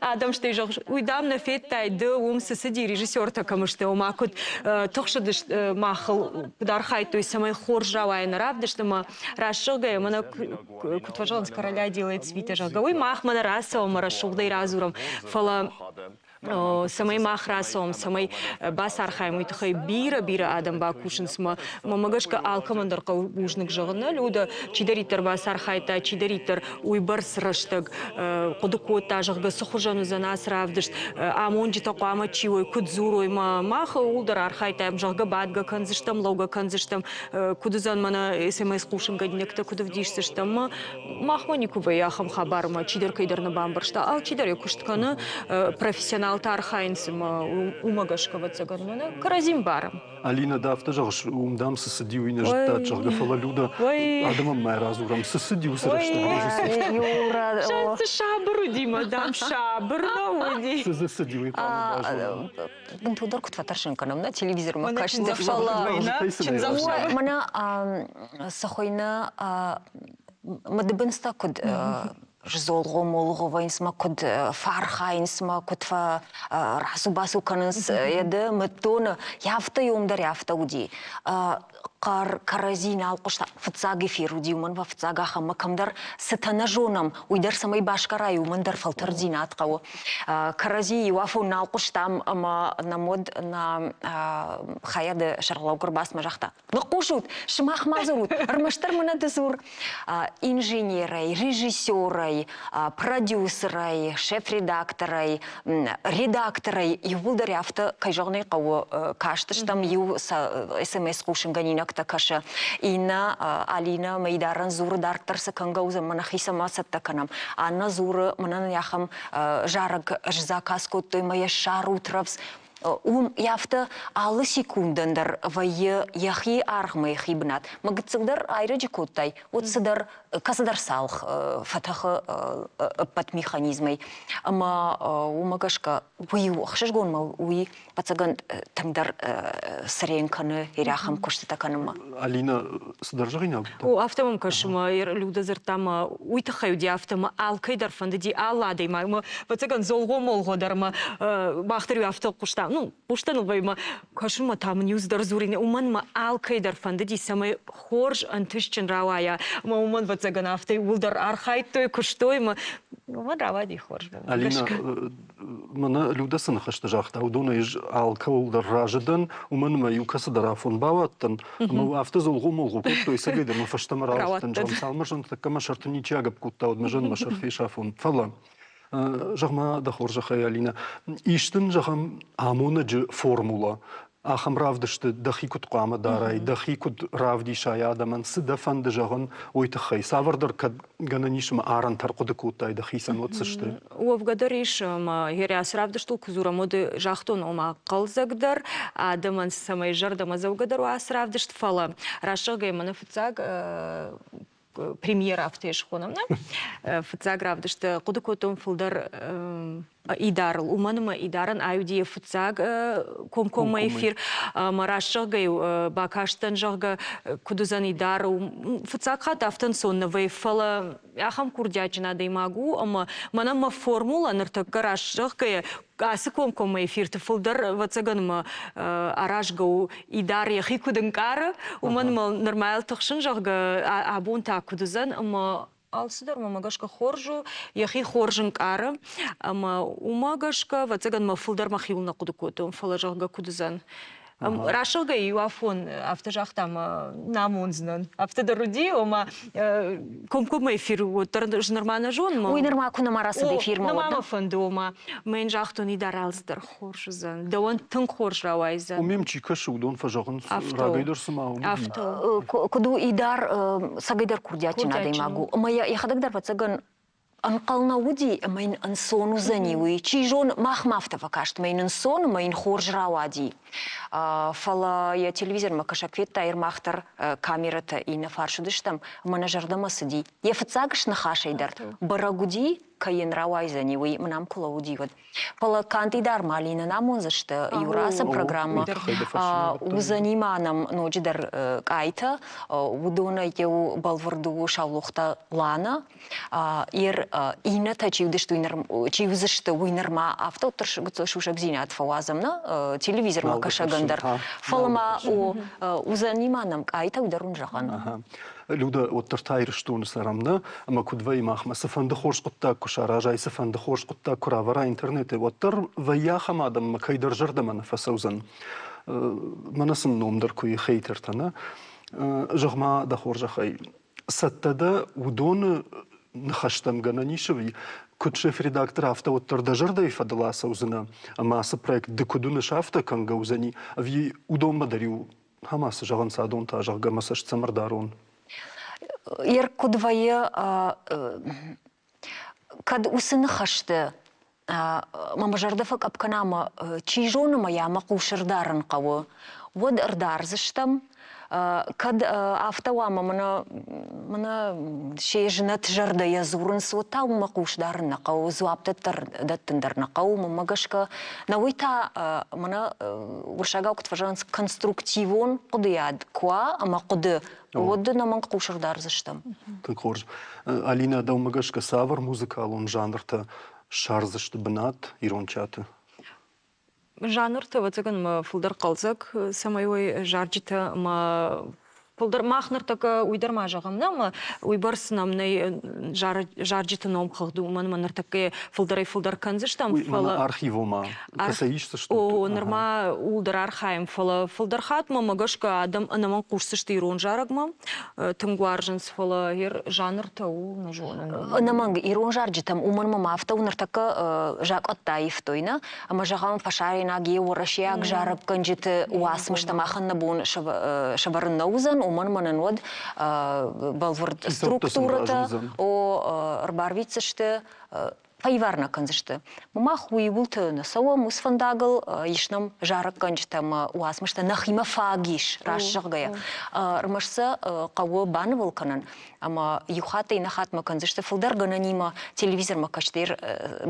адӕм стӕй зӕгъыс, уый дам нӕ федтай, ды уым цы цыди, режиссертӕ кӕм сты, ома куыд тыхсыдысты махыл, куыд архайдтой, цӕмӕй хорз рауайа нӕ равдыст ӕмӕ раст зӕгъгӕйӕ, мӕнӕ куыд фӕзӕгъынц, короля делает свита, зӕгъгӕ, уый мах мӕнӕ рацӕуӕм, рӕсугъдӕй радзурӕм, фӕлӕ цӕмӕй мах рацӕуӕм, цӕмӕй бацархайӕм, уый тыххӕй бирӕ-бирӕ адӕм бакусынц. Мӕ гӕсгӕ алкӕмӕн дӕр хъӕуы бузныг зӕгъын. Нӕ Люда, чидӕриддӕр бацархайдта, чидӕриддӕр уыйбӕрц рӕстӕг хъуыды кодта, зӕгъгӕ, цы хуызӕн уыдзӕн ацы равдыст, амонджытӕ хъуамӕ чи уой, куыд дзурой. Мах ууыл дӕр архайдтам, зӕгъгӕ, бадгӕ кӕндзыстӕм, лӕугӕ кӕндзыстӕм, куыд уыдзӕн мӕнӕ СМС хъусынгӕнинӕгтӕ куыд ӕвдисдзыстӕм. Махмӕ никуы вӕййы ахӕм хабармӕ, чидӕр кӕйдӕр нӕ бамбӕрста. Алчидӕр йӕ куыст кӕны, профессионалтӕ архайынц ӕмӕ уымӕ гӕсгӕ, ӕвӕццӕгӕн, мӕнӕ кӕрӕдзи мбарӕм. Алина, ды афтӕ зӕгъыс, уым дам цы цыди, уый нӕ зыдтат, зӕгъгӕ, фӕлӕ Люда, адӕмӕн ма радзурӕм, цы цыди уыцы рӕстӕг режиссер? Цы сабыр уыди, мадам, сабыр нӕ уыди. Цы дзы цыди, уый хъуамӕ базонӕм. Бынтондӕр куыд фӕтӕрсын кӕнӕм, нӕ телевизормӕ кӕсты, фӕлӕ мӕнӕ цы хуыйны мыдыбындзтӕ куыд сзолгъо-молгъо вӕййынц мӕ куыд фӕархайынц мӕ куыд фӕрацу-бацу кӕнынц еды мыддоны, афтӕ йом дӕр афтӕ уыди. Хъӕр кӕрӕдзи нал хъуыста. Фыццаг эфир уыди, уымӕн фыццаг ахӕммӕ кӕмдӕр цытӕ нӕ зонӕм, уый дӕр цӕмӕй басгарай, уымӕн дӕр фӕлтӕрддзинад хъӕуы. Кӕрӕдзи иу афон нал хъуыстам ӕмӕ нӕм уӕд нӕ хайады сӕргълӕууӕг ӕрбацыд загъта, ныхъхъусут, сымах ма дзурут, ӕрмӕстдӕр мӕнӕ ды дзур. Инженерӕй, режиссерӕй, продюсерӕй, шеф-редакторӕй, редакторӕй иууылдӕр афтӕ, кӕй зӕгъын ӕй хъӕуы, кастыстӕм иу СМС хъусынгӕнинӕгтӕ кӕсы, иннӕ Алинӕ Мӕйдарӕн дзуры, дарддӕр цы кӕнгӕ уыдзӕн, мӕ нӕхи цӕмӕ цӕттӕ кӕнӕм. Аннӕ дзуры, мӕнӕн ахӕм зарӕг сзаказ кодтой, мӕ йӕ ссарут рӕвдз. Уым афтӕ алы секундӕн дӕр вӕййы йӕхи аргъмӕ йӕхи бынат. Мӕ гыццыл дӕр айрӕджы кодтай, уӕд цыдӕр кӕцыдӕр цалх фӕтӕхы ӕппӕт механизмӕй. Ӕмӕ уымӕ гӕсгӕ уый у ӕхсызгон мӕ уый ӕцӕгӕн тынгдӕр цырен кӕны ирӕхӕм куыстытӕ кӕнынмӕ. Алина, цыдӕр зӕгъинаг О, афтӕ мӕм кӕсы, мӕ Люда дзырдта мӕ уый тыххӕй уыди афтӕ мӕ алкӕй дӕр фӕндыди алы адӕймаг мӕ ӕвӕццӕгӕн дзолгъо-молгъо дӕр мӕ мах дӕр-иу афтӕ хъуыстам, ну, хъустӕн вӕймӕ кӕсынмӕ та мын иу цыдӕр дзурин, уымӕн мӕ алкӕй дӕр фӕндыди, цӕмӕй хорз ӕнтыстджын рауайа. Ӕмӕ уымӕн, ӕвӕццӕгӕн, афтӕ иууылдӕр архайдтой, куыстой ӕмӕ уымӕн рауади хорз. Алина, мӕнӕ Люда цы ныхӕстӕ загъта, уыдонӕй ӕз алкӕуыл дӕр разы дӕн, уымӕн ӕмӕ иу кӕцыдӕр афон бауадтӕн, ӕмӕ афтӕ дзолгъо-молгъо кодтой, цӕгӕйдӕр мӕ фӕстӕмӕ рауадтӕн, зӕгъын, цалмӕрзӕн тӕккӕ мӕ сӕрты ничи агӕпп кодта, уӕд мӕ зӕн мӕ сӕр фесафон. Фӕлӕ Зӕгъ-ма, дӕ хорзӕхӕй, Алинӕ, ис дын, зӕгъӕм, амонӕджы формула, ахӕм равдысты дӕхи куыд хъуамӕ дарай, дӕхи куыд равдисай адӕмӕн, цы дӕ фӕнды зӕгъын, уый тыххӕй? Цавӕрдӕр кӕд гӕнӕн ис ӕмӕ арӕнтӕ ӕрхъуыды кодтай дӕхицӕн, уӕд цы сты? Уӕвгӕ дӕр ис, ӕмӕ ацы равдыстыл куы дзурӕм, уӕд загътон, ома хъӕлдзӕгдӕр, адӕмӕн цӕмӕй зӕрдӕмӕдзӕугӕдӕр уа ацы равдыст, фӕлӕ раст зӕгъгӕйӕ, мӕнӕ фыццаг премьера афтӕ схонӕм, нӕ? Фыццаг равдысты хъуыды кодтон фылдӕр Идарыл, уымӕн ӕмӕ Идарӕн ай уыди фыццаг комкоммӕ эфир. Ӕмӕ раст зӕгъгӕ бакастӕн, зӕгъгӕ, куыд уыдзӕн Идар. Фыццаг хатт афтӕ ӕнцон нӕ вӕййы, фӕлӕ ахӕм курдиатджын адӕймаг у, ӕмӕ мӕнӕн мӕ формула ныртӕккӕ раст зӕгъгӕйӕ ацы комкоммӕ эфирты фылдӕр, ӕвӕццӕгӕн, мӕ аразгӕ у Идар йӕхи куыд ӕнкъары, уымӕн мӕ нырма йыл тыхсын, зӕгъгӕ, абон та куыд уыдзӕн, ӕмӕ алцыдӕр мӕмӕ гӕсгӕ хорз у, йӕхи хорз ӕнкъары, ӕмӕ уымӕ гӕсгӕ, ӕвӕццӕгӕн, мӕ фылдӕр мӕхиуыл нӕ хъуыды кодтон, фӕлӕ, зӕгъгӕ, куыд уыдзӕн. Рӕсугъдӕй иу афон афтӕ загъта ӕмӕ нӕ амондзынӕн. Афтӕ дӕр уыди, ома комкоммӕ эфир уӕддӕр ӕз нырма нӕ зонын. Уый нырма куы нӕма рацыд эфирмӕ. Нырма мӕ фӕнды, ома мӕ йын загътон, Идар алцыдӕр хорз уыдзӕн, дӕуӕн тынг хорз рауайдзӕн. Уым ӕм чи кӕсы, уыдон фӕзӕгъынц, рагӕй дӕр цыма уым. Афтӕ. Куыд у Идар цӕгӕйдӕр курдиатджын адӕймаг у. Ӕмӕ йӕхӕдӕг дӕр ӕвӕццӕгӕн ӕнхъӕл нӕ уыди ӕмӕ йын ӕнцон уыдзӕни уый. Чи зоны, махмӕ афтӕ фӕкаст, ӕмӕ йын ӕнцон ӕмӕ йын хорз рауади. Фӕлӕ йӕ телевизормӕ кӕсӕг федта, мах дӕр камерӕтӕ иннӕ фарс уыдыстӕм, ӕмӕ нӕ зӕрдӕмӕ цыди. Йӕ фыццаг сныхасӕй дӕр бӕрӕг уыди, кӕй йын рауайдзӕни, уый мын ам куы лӕууыди, уӕд. Фӕлӕ канд Идар Малинӕн амондзысты иу рацы программӕ. Уыдзӕни ма нӕм ноджыдӕр къайтӕ. Уыдонӕй иу бӕлвырд у Саулохты Лана. Ер иннӕтӕ чи уыдысты, чи уыдзысты, уый нырма афтӕ уӕддӕр сусӕгдзинад фӕуадзӕм нӕ телевизормӕ кӕсӕгӕн дӕр. Фӕлӕ ма уыдзӕни ма нӕм къайтӕ, уый дӕр уын зӕгъӕн. Люда, уӕддӕр та Ирыстоны цӕрӕм нӕ, ӕмӕ куыд вӕййы махмӕ, цыфӕнды хорз хъуыддаг куы саразай, цыфӕнды хорз хъуыддаг куы равӕра интернеты, уӕддӕр вӕййы ахӕм адӕммӕ, кӕйдӕр зӕрдӕмӕ нӕ фӕцӕудзӕн. Мӕнӕ сын ном дӕр куы и хейтертӕ, нӕ? Зӕгъ-ма, дӕ хорзӕхӕй, цӕттӕ дӕ уыдоны ныхӕстӕм гӕнӕн ис ӕви куыд шеф-редактор, афтӕ уӕддӕр дӕ зӕрдӕйы фӕдыл ацӕудзынӕ ӕмӕ ацы проект ды куыд уыныс, афтӕ кӕнгӕ уыдзӕни, ӕви уыдонмӕ дӕр-иу ӕмӕ цы зӕгъынц адон та, зӕгъгӕ, мӕ цӕст цӕмӕ рдарон? Ер куыд вӕййы, кӕд уыцы ныхӕсты мӕ мӕ зӕрдӕ фӕкъӕпп кӕна ӕмӕ чи зоны мӕ йӕ мӕ хъус ӕрдарын хъӕуы, уӕд ӕрдардзыстӕм. Кӕд афтӕ уа ӕмӕ мӕнӕ мӕнӕ се знӕт зӕрдӕйӕ дзурынц, уӕд та уымӕ хъус дарын нӕ хъӕуы, дзуапп дӕттын дӕр нӕ хъӕуы. Мӕнмӕ гӕсгӕ, нӕ уый та мӕнӕ уырыссагау куыд фӕзӕгъынц, конструктивон хъуыдыйад куы уа ӕмӕ хъуыды, уӕд ӕнӕмӕнг хъус ӕрдардзыстӕм. Тынг хорз. Алинӕ, дӕумӕ гӕсгӕ цавӕр музыкалон жанртӕ ссардзысты бынат ирон чаты? Жанртӕ, ӕвӕццӕгӕн, мӕ фылдӕр хъӕлдзӕг, цӕмӕй уой зарджытӕ ӕмӕ фылдӕр мах ныртӕккӕ уый дӕр ма зӕгъӕм нӕ ӕмӕ уыйбӕрц нӕм нӕй зарджыты номхыгъд, уымӕн ӕмӕ ныртӕккӕ фылдӕрӕй-фылдӕр кӕндзыстӕм. Фӕлӕ архивома кӕцӕй исдзыстут? О, нырма ууыл дӕр архайӕм, фӕлӕ фылдӕр хатт мӕмӕ гӕсгӕ адӕм ӕнӕмӕнг хъусдзысты ирон зарӕгмӕ, тынг уарзынц, фӕлӕ йе жанртӕ у, нӕ зонын. Ӕнӕмӕнг ирон зарджытӕм уымӕн мӕм афтӕ у ныртӕккӕ закъӕттӕ аивтой, нӕ? Ӕмӕ зӕгъӕм, фӕсарӕйнаг йе уӕрӕсейаг зарӕггӕнджыты уацмыстӕ махӕн нӕ бон сӕвӕрын нӕ уыдзӕн, уымӕн мӕнӕн уӕд бӕлвырд структурӕтӕ о ӕрбарвитдзысты фӕивар нӕ кӕндзысты. Мах уыйуылты нӕ цӕуӕм уыцы фӕндагыл, ис нӕм зарӕггӕнджытӕ ӕмӕ уацмыстӕ нӕхимӕ фаг ис, раст зӕгъгӕйӕ. Ӕрмӕст сӕ хъӕуы банывыл кӕнын ӕмӕ иу хаттӕй иннӕ хаттмӕ кӕндзысты фылдӕр гӕнӕнимӕ телевизормӕ кӕстӕр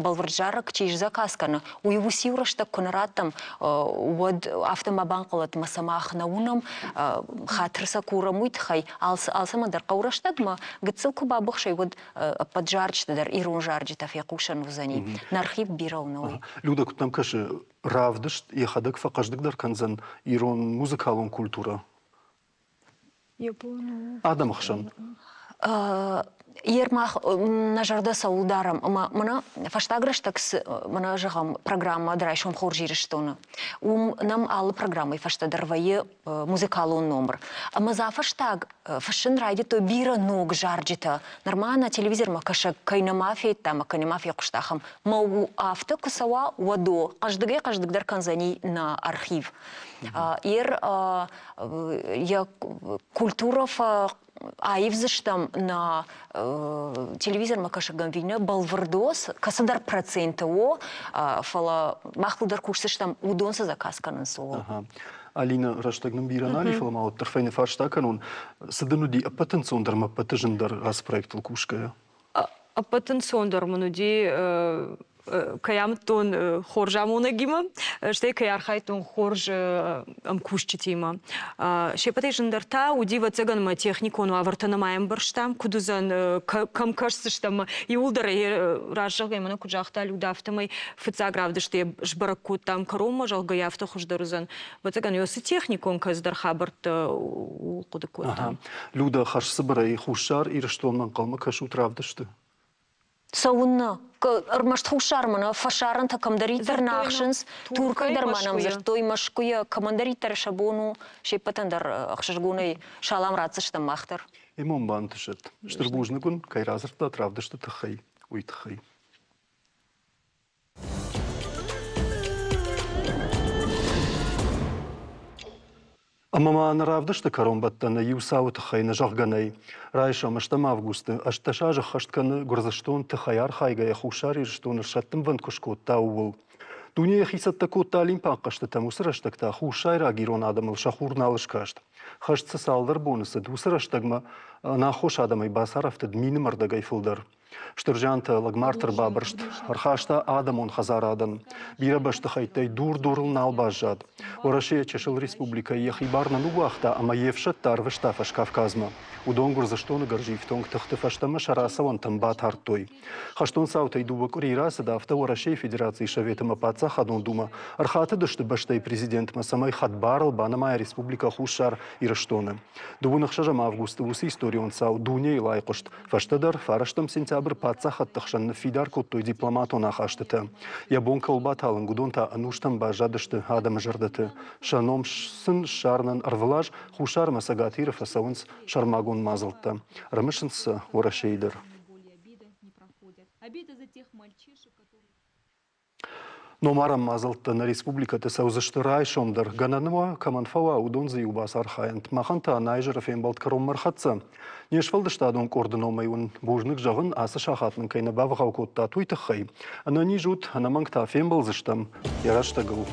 бӕлвырд зарӕг чи заказ кӕны, уый уыциу рӕстӕг куы нӕ раттӕм, уӕд афтӕ ма банхъӕлӕт ӕмӕ сӕ мах нӕ уынӕм, хатыр сӕ курӕм уый тыххӕй. Алцӕмӕн дӕр хъӕуы рӕстӕгмӕ, гыццыл куы бабыхсай, уӕд ӕппӕт зарджытӕ дӕр ирон зарджытӕ фехъусӕн уыдзӕни. Нӕ архив бирӕ у нӕ уый. Люда, куыд нӕм кӕсы, равдыст йӕхӕдӕг фӕхъӕздыгдӕр кӕндзӕн ирон музыкалон культурӕ? Адӕмы хсӕн. Ер мах нӕ зӕрдӕ цӕуыл дарӕм ӕмӕ мӕнӕ фӕстаг рӕстӕг цы мӕнӕ зӕгъӕм программӕ Райсом хорз Ирыстоны уым нӕм алы программӕйы фӕстӕ дӕр вӕййы музыкалон номыр. Ӕмӕ дзы фӕстаг фыссын райдыдтой бирӕ ног зарджытӕ. Нырма нӕ телевизормӕ кӕсӕг кӕй нӕма федта ӕмӕ кӕй нӕма фехъуыста, ахӕм. Мӕ афтӕ куы цӕуа, уӕд о, хъӕздыгӕй-хъӕздыгдӕр кӕндзӕни нӕ архив. Ер йӕ культурӕ аивдзыстӕм нӕ телевизормӕ кӕсӕгӕн винӕ бӕлвырд о, кӕцыдӕр проценты о, фӕлӕ мах фылдӕр кусдзыстӕм, уыдон цы заказ кӕнынц, ууыл. Алина, рӕстӕг нын бирӕ нал и, фӕлӕ ма уӕддӕр фӕйнӕ фарста кӕнон. Цы дын уыди ӕппӕт ӕнцондӕр ӕмӕ ӕппӕты зындӕр ацы проектыл кусгӕйӕ? Ӕппӕт ӕнцондӕр мын уыди кӕй амыдтон хорз амонӕгимӕ, стӕй кӕй архайдтон хорз ӕмкусджытимӕ. Се ппӕтӕй зындӕр та уыди, ӕвӕццӕгӕн, мӕ техникон уавӕртӕ нӕма ӕмбӕрстам, куыд уыдзӕн, кӕм кӕсдзыстӕм. Иууылдӕр ӕй раст зӕгъгӕ, мӕнӕ куыд загъта Люда, афтӕмӕй фыццаг равдысты сбӕрӕг кодтам кӕронмӕ, зӕгъгӕ, афтӕ хуыздӕр уыдзӕн. Ӕвӕццӕгӕн, цы техникон кӕцыдӕр хабӕрттӕ ууыл хъуыды кодтам. Люда, хӕрзцыбырӕй Хуссар Ирыстонмӕ ӕнхъӕлмӕ кӕсут равдысты? Цӕуыннӕ? Ӕрмӕст Хуссармӕ нӕ, фӕсарӕнтӕ кӕмдӕриддӕр нӕ ахсынц, Туркӕй дӕр ма нӕм дзырдтой, Мӕскуыйӕ, кӕмӕндӕриддӕр сӕ бон у, се ппӕтӕн дӕр ӕхсызгонӕй салам ратдзыстӕм мах дӕр. Имон бантысӕд. Стыр бузныг уын, кӕй радзырдтат равдысты тыххӕй, уый тыххӕй. Ӕмӕ ма нӕ равдысты кӕронбӕттӕны иу цауы тыххӕй нӕ зӕгъгӕ нӕй. Райсом ӕстӕм августы 18 азы ӕххӕст кӕны Гуырдзыстон тыхӕй архайгӕйӕ Хуссар Ирыстоны сӕттынвӕнд куы скодта, ууыл. Дуне йӕхи цӕттӕ кодта Олимпаг хъӕзтытӕм, уыцы рӕстӕг та хуссайраг ирон адӕмыл сӕ хур нал скаст. Хӕст цы цалдӕр боны цыд, уыцы рӕстӕгмӕ ӕнаххос адӕмӕй бацарӕфтыд мины ӕрдӕгӕй фылдӕр. Стыр зиантӕ лӕгмарты ӕрбабырст ӕрхаста адӕмон хӕдзарадӕн. Бирӕ бӕстыхӕйттӕй дур-дурыл нал баззад. Уӕрӕсейы чысыл республикӕйы йӕхи бар нӕ ныууагъта ӕмӕ йе фсӕдтӕ ӕрвыста Фӕскавказмӕ. Уыдон Гуырдзыстоны гӕрзифтонг тыхты фӕстӕмӕ сӕ рацӕуӕнтӕм батардтой. Хӕстон цаутӕй дыууӕ къуыри рацыд, афтӕ Уӕрӕсейы Федерацийы Совет ӕмӕ Паддзахадон Думӕ ӕрхатыдысты бӕстӕйы президентмӕ, цӕмӕй хӕдбарыл банымайа Республикӕ Хуссар Ирыстоны. Дыууын ӕхсӕзӕм августы уыцы историон цау дунейыл айхъуыст. Фӕстӕдӕр, фарӕстӕм сентябры паддзахӕдты хсӕн ныффидар кодтой дипломатон ахастытӕ. Йӕ бон кӕуыл баталынг, уыдон та ӕнустӕм баззадысты адӕмы зӕрдӕты. Сӕ ном сын ссарынӕн ӕрвылаз Хуссар ӕмӕ Цӕгат Иры фӕцӕуынц сӕрмагонд мадзӕлттӕ. Ӕрымысынц сӕ Уӕрӕсейы дӕр. Номарӕн мадзӕлттӕ нӕ республикӕты цӕудзысты райсом дӕр. Гӕнӕн уа, кӕмӕн фӕуа, уыдон дзы-иу бацархайӕнт. Махӕн та нӕ фембӕлд кӕронмӕ ӕрхӕццӕ. Не сфӕлдыстадон къорды номӕй уын бузныг зӕгъын, ацы сахат нын кӕй нӕ бавгъау кодтат, уый тыххӕй. Ӕнӕниз ут, ӕнӕмӕнг та фембӕлдзыстӕм йӕ рӕстӕгыл.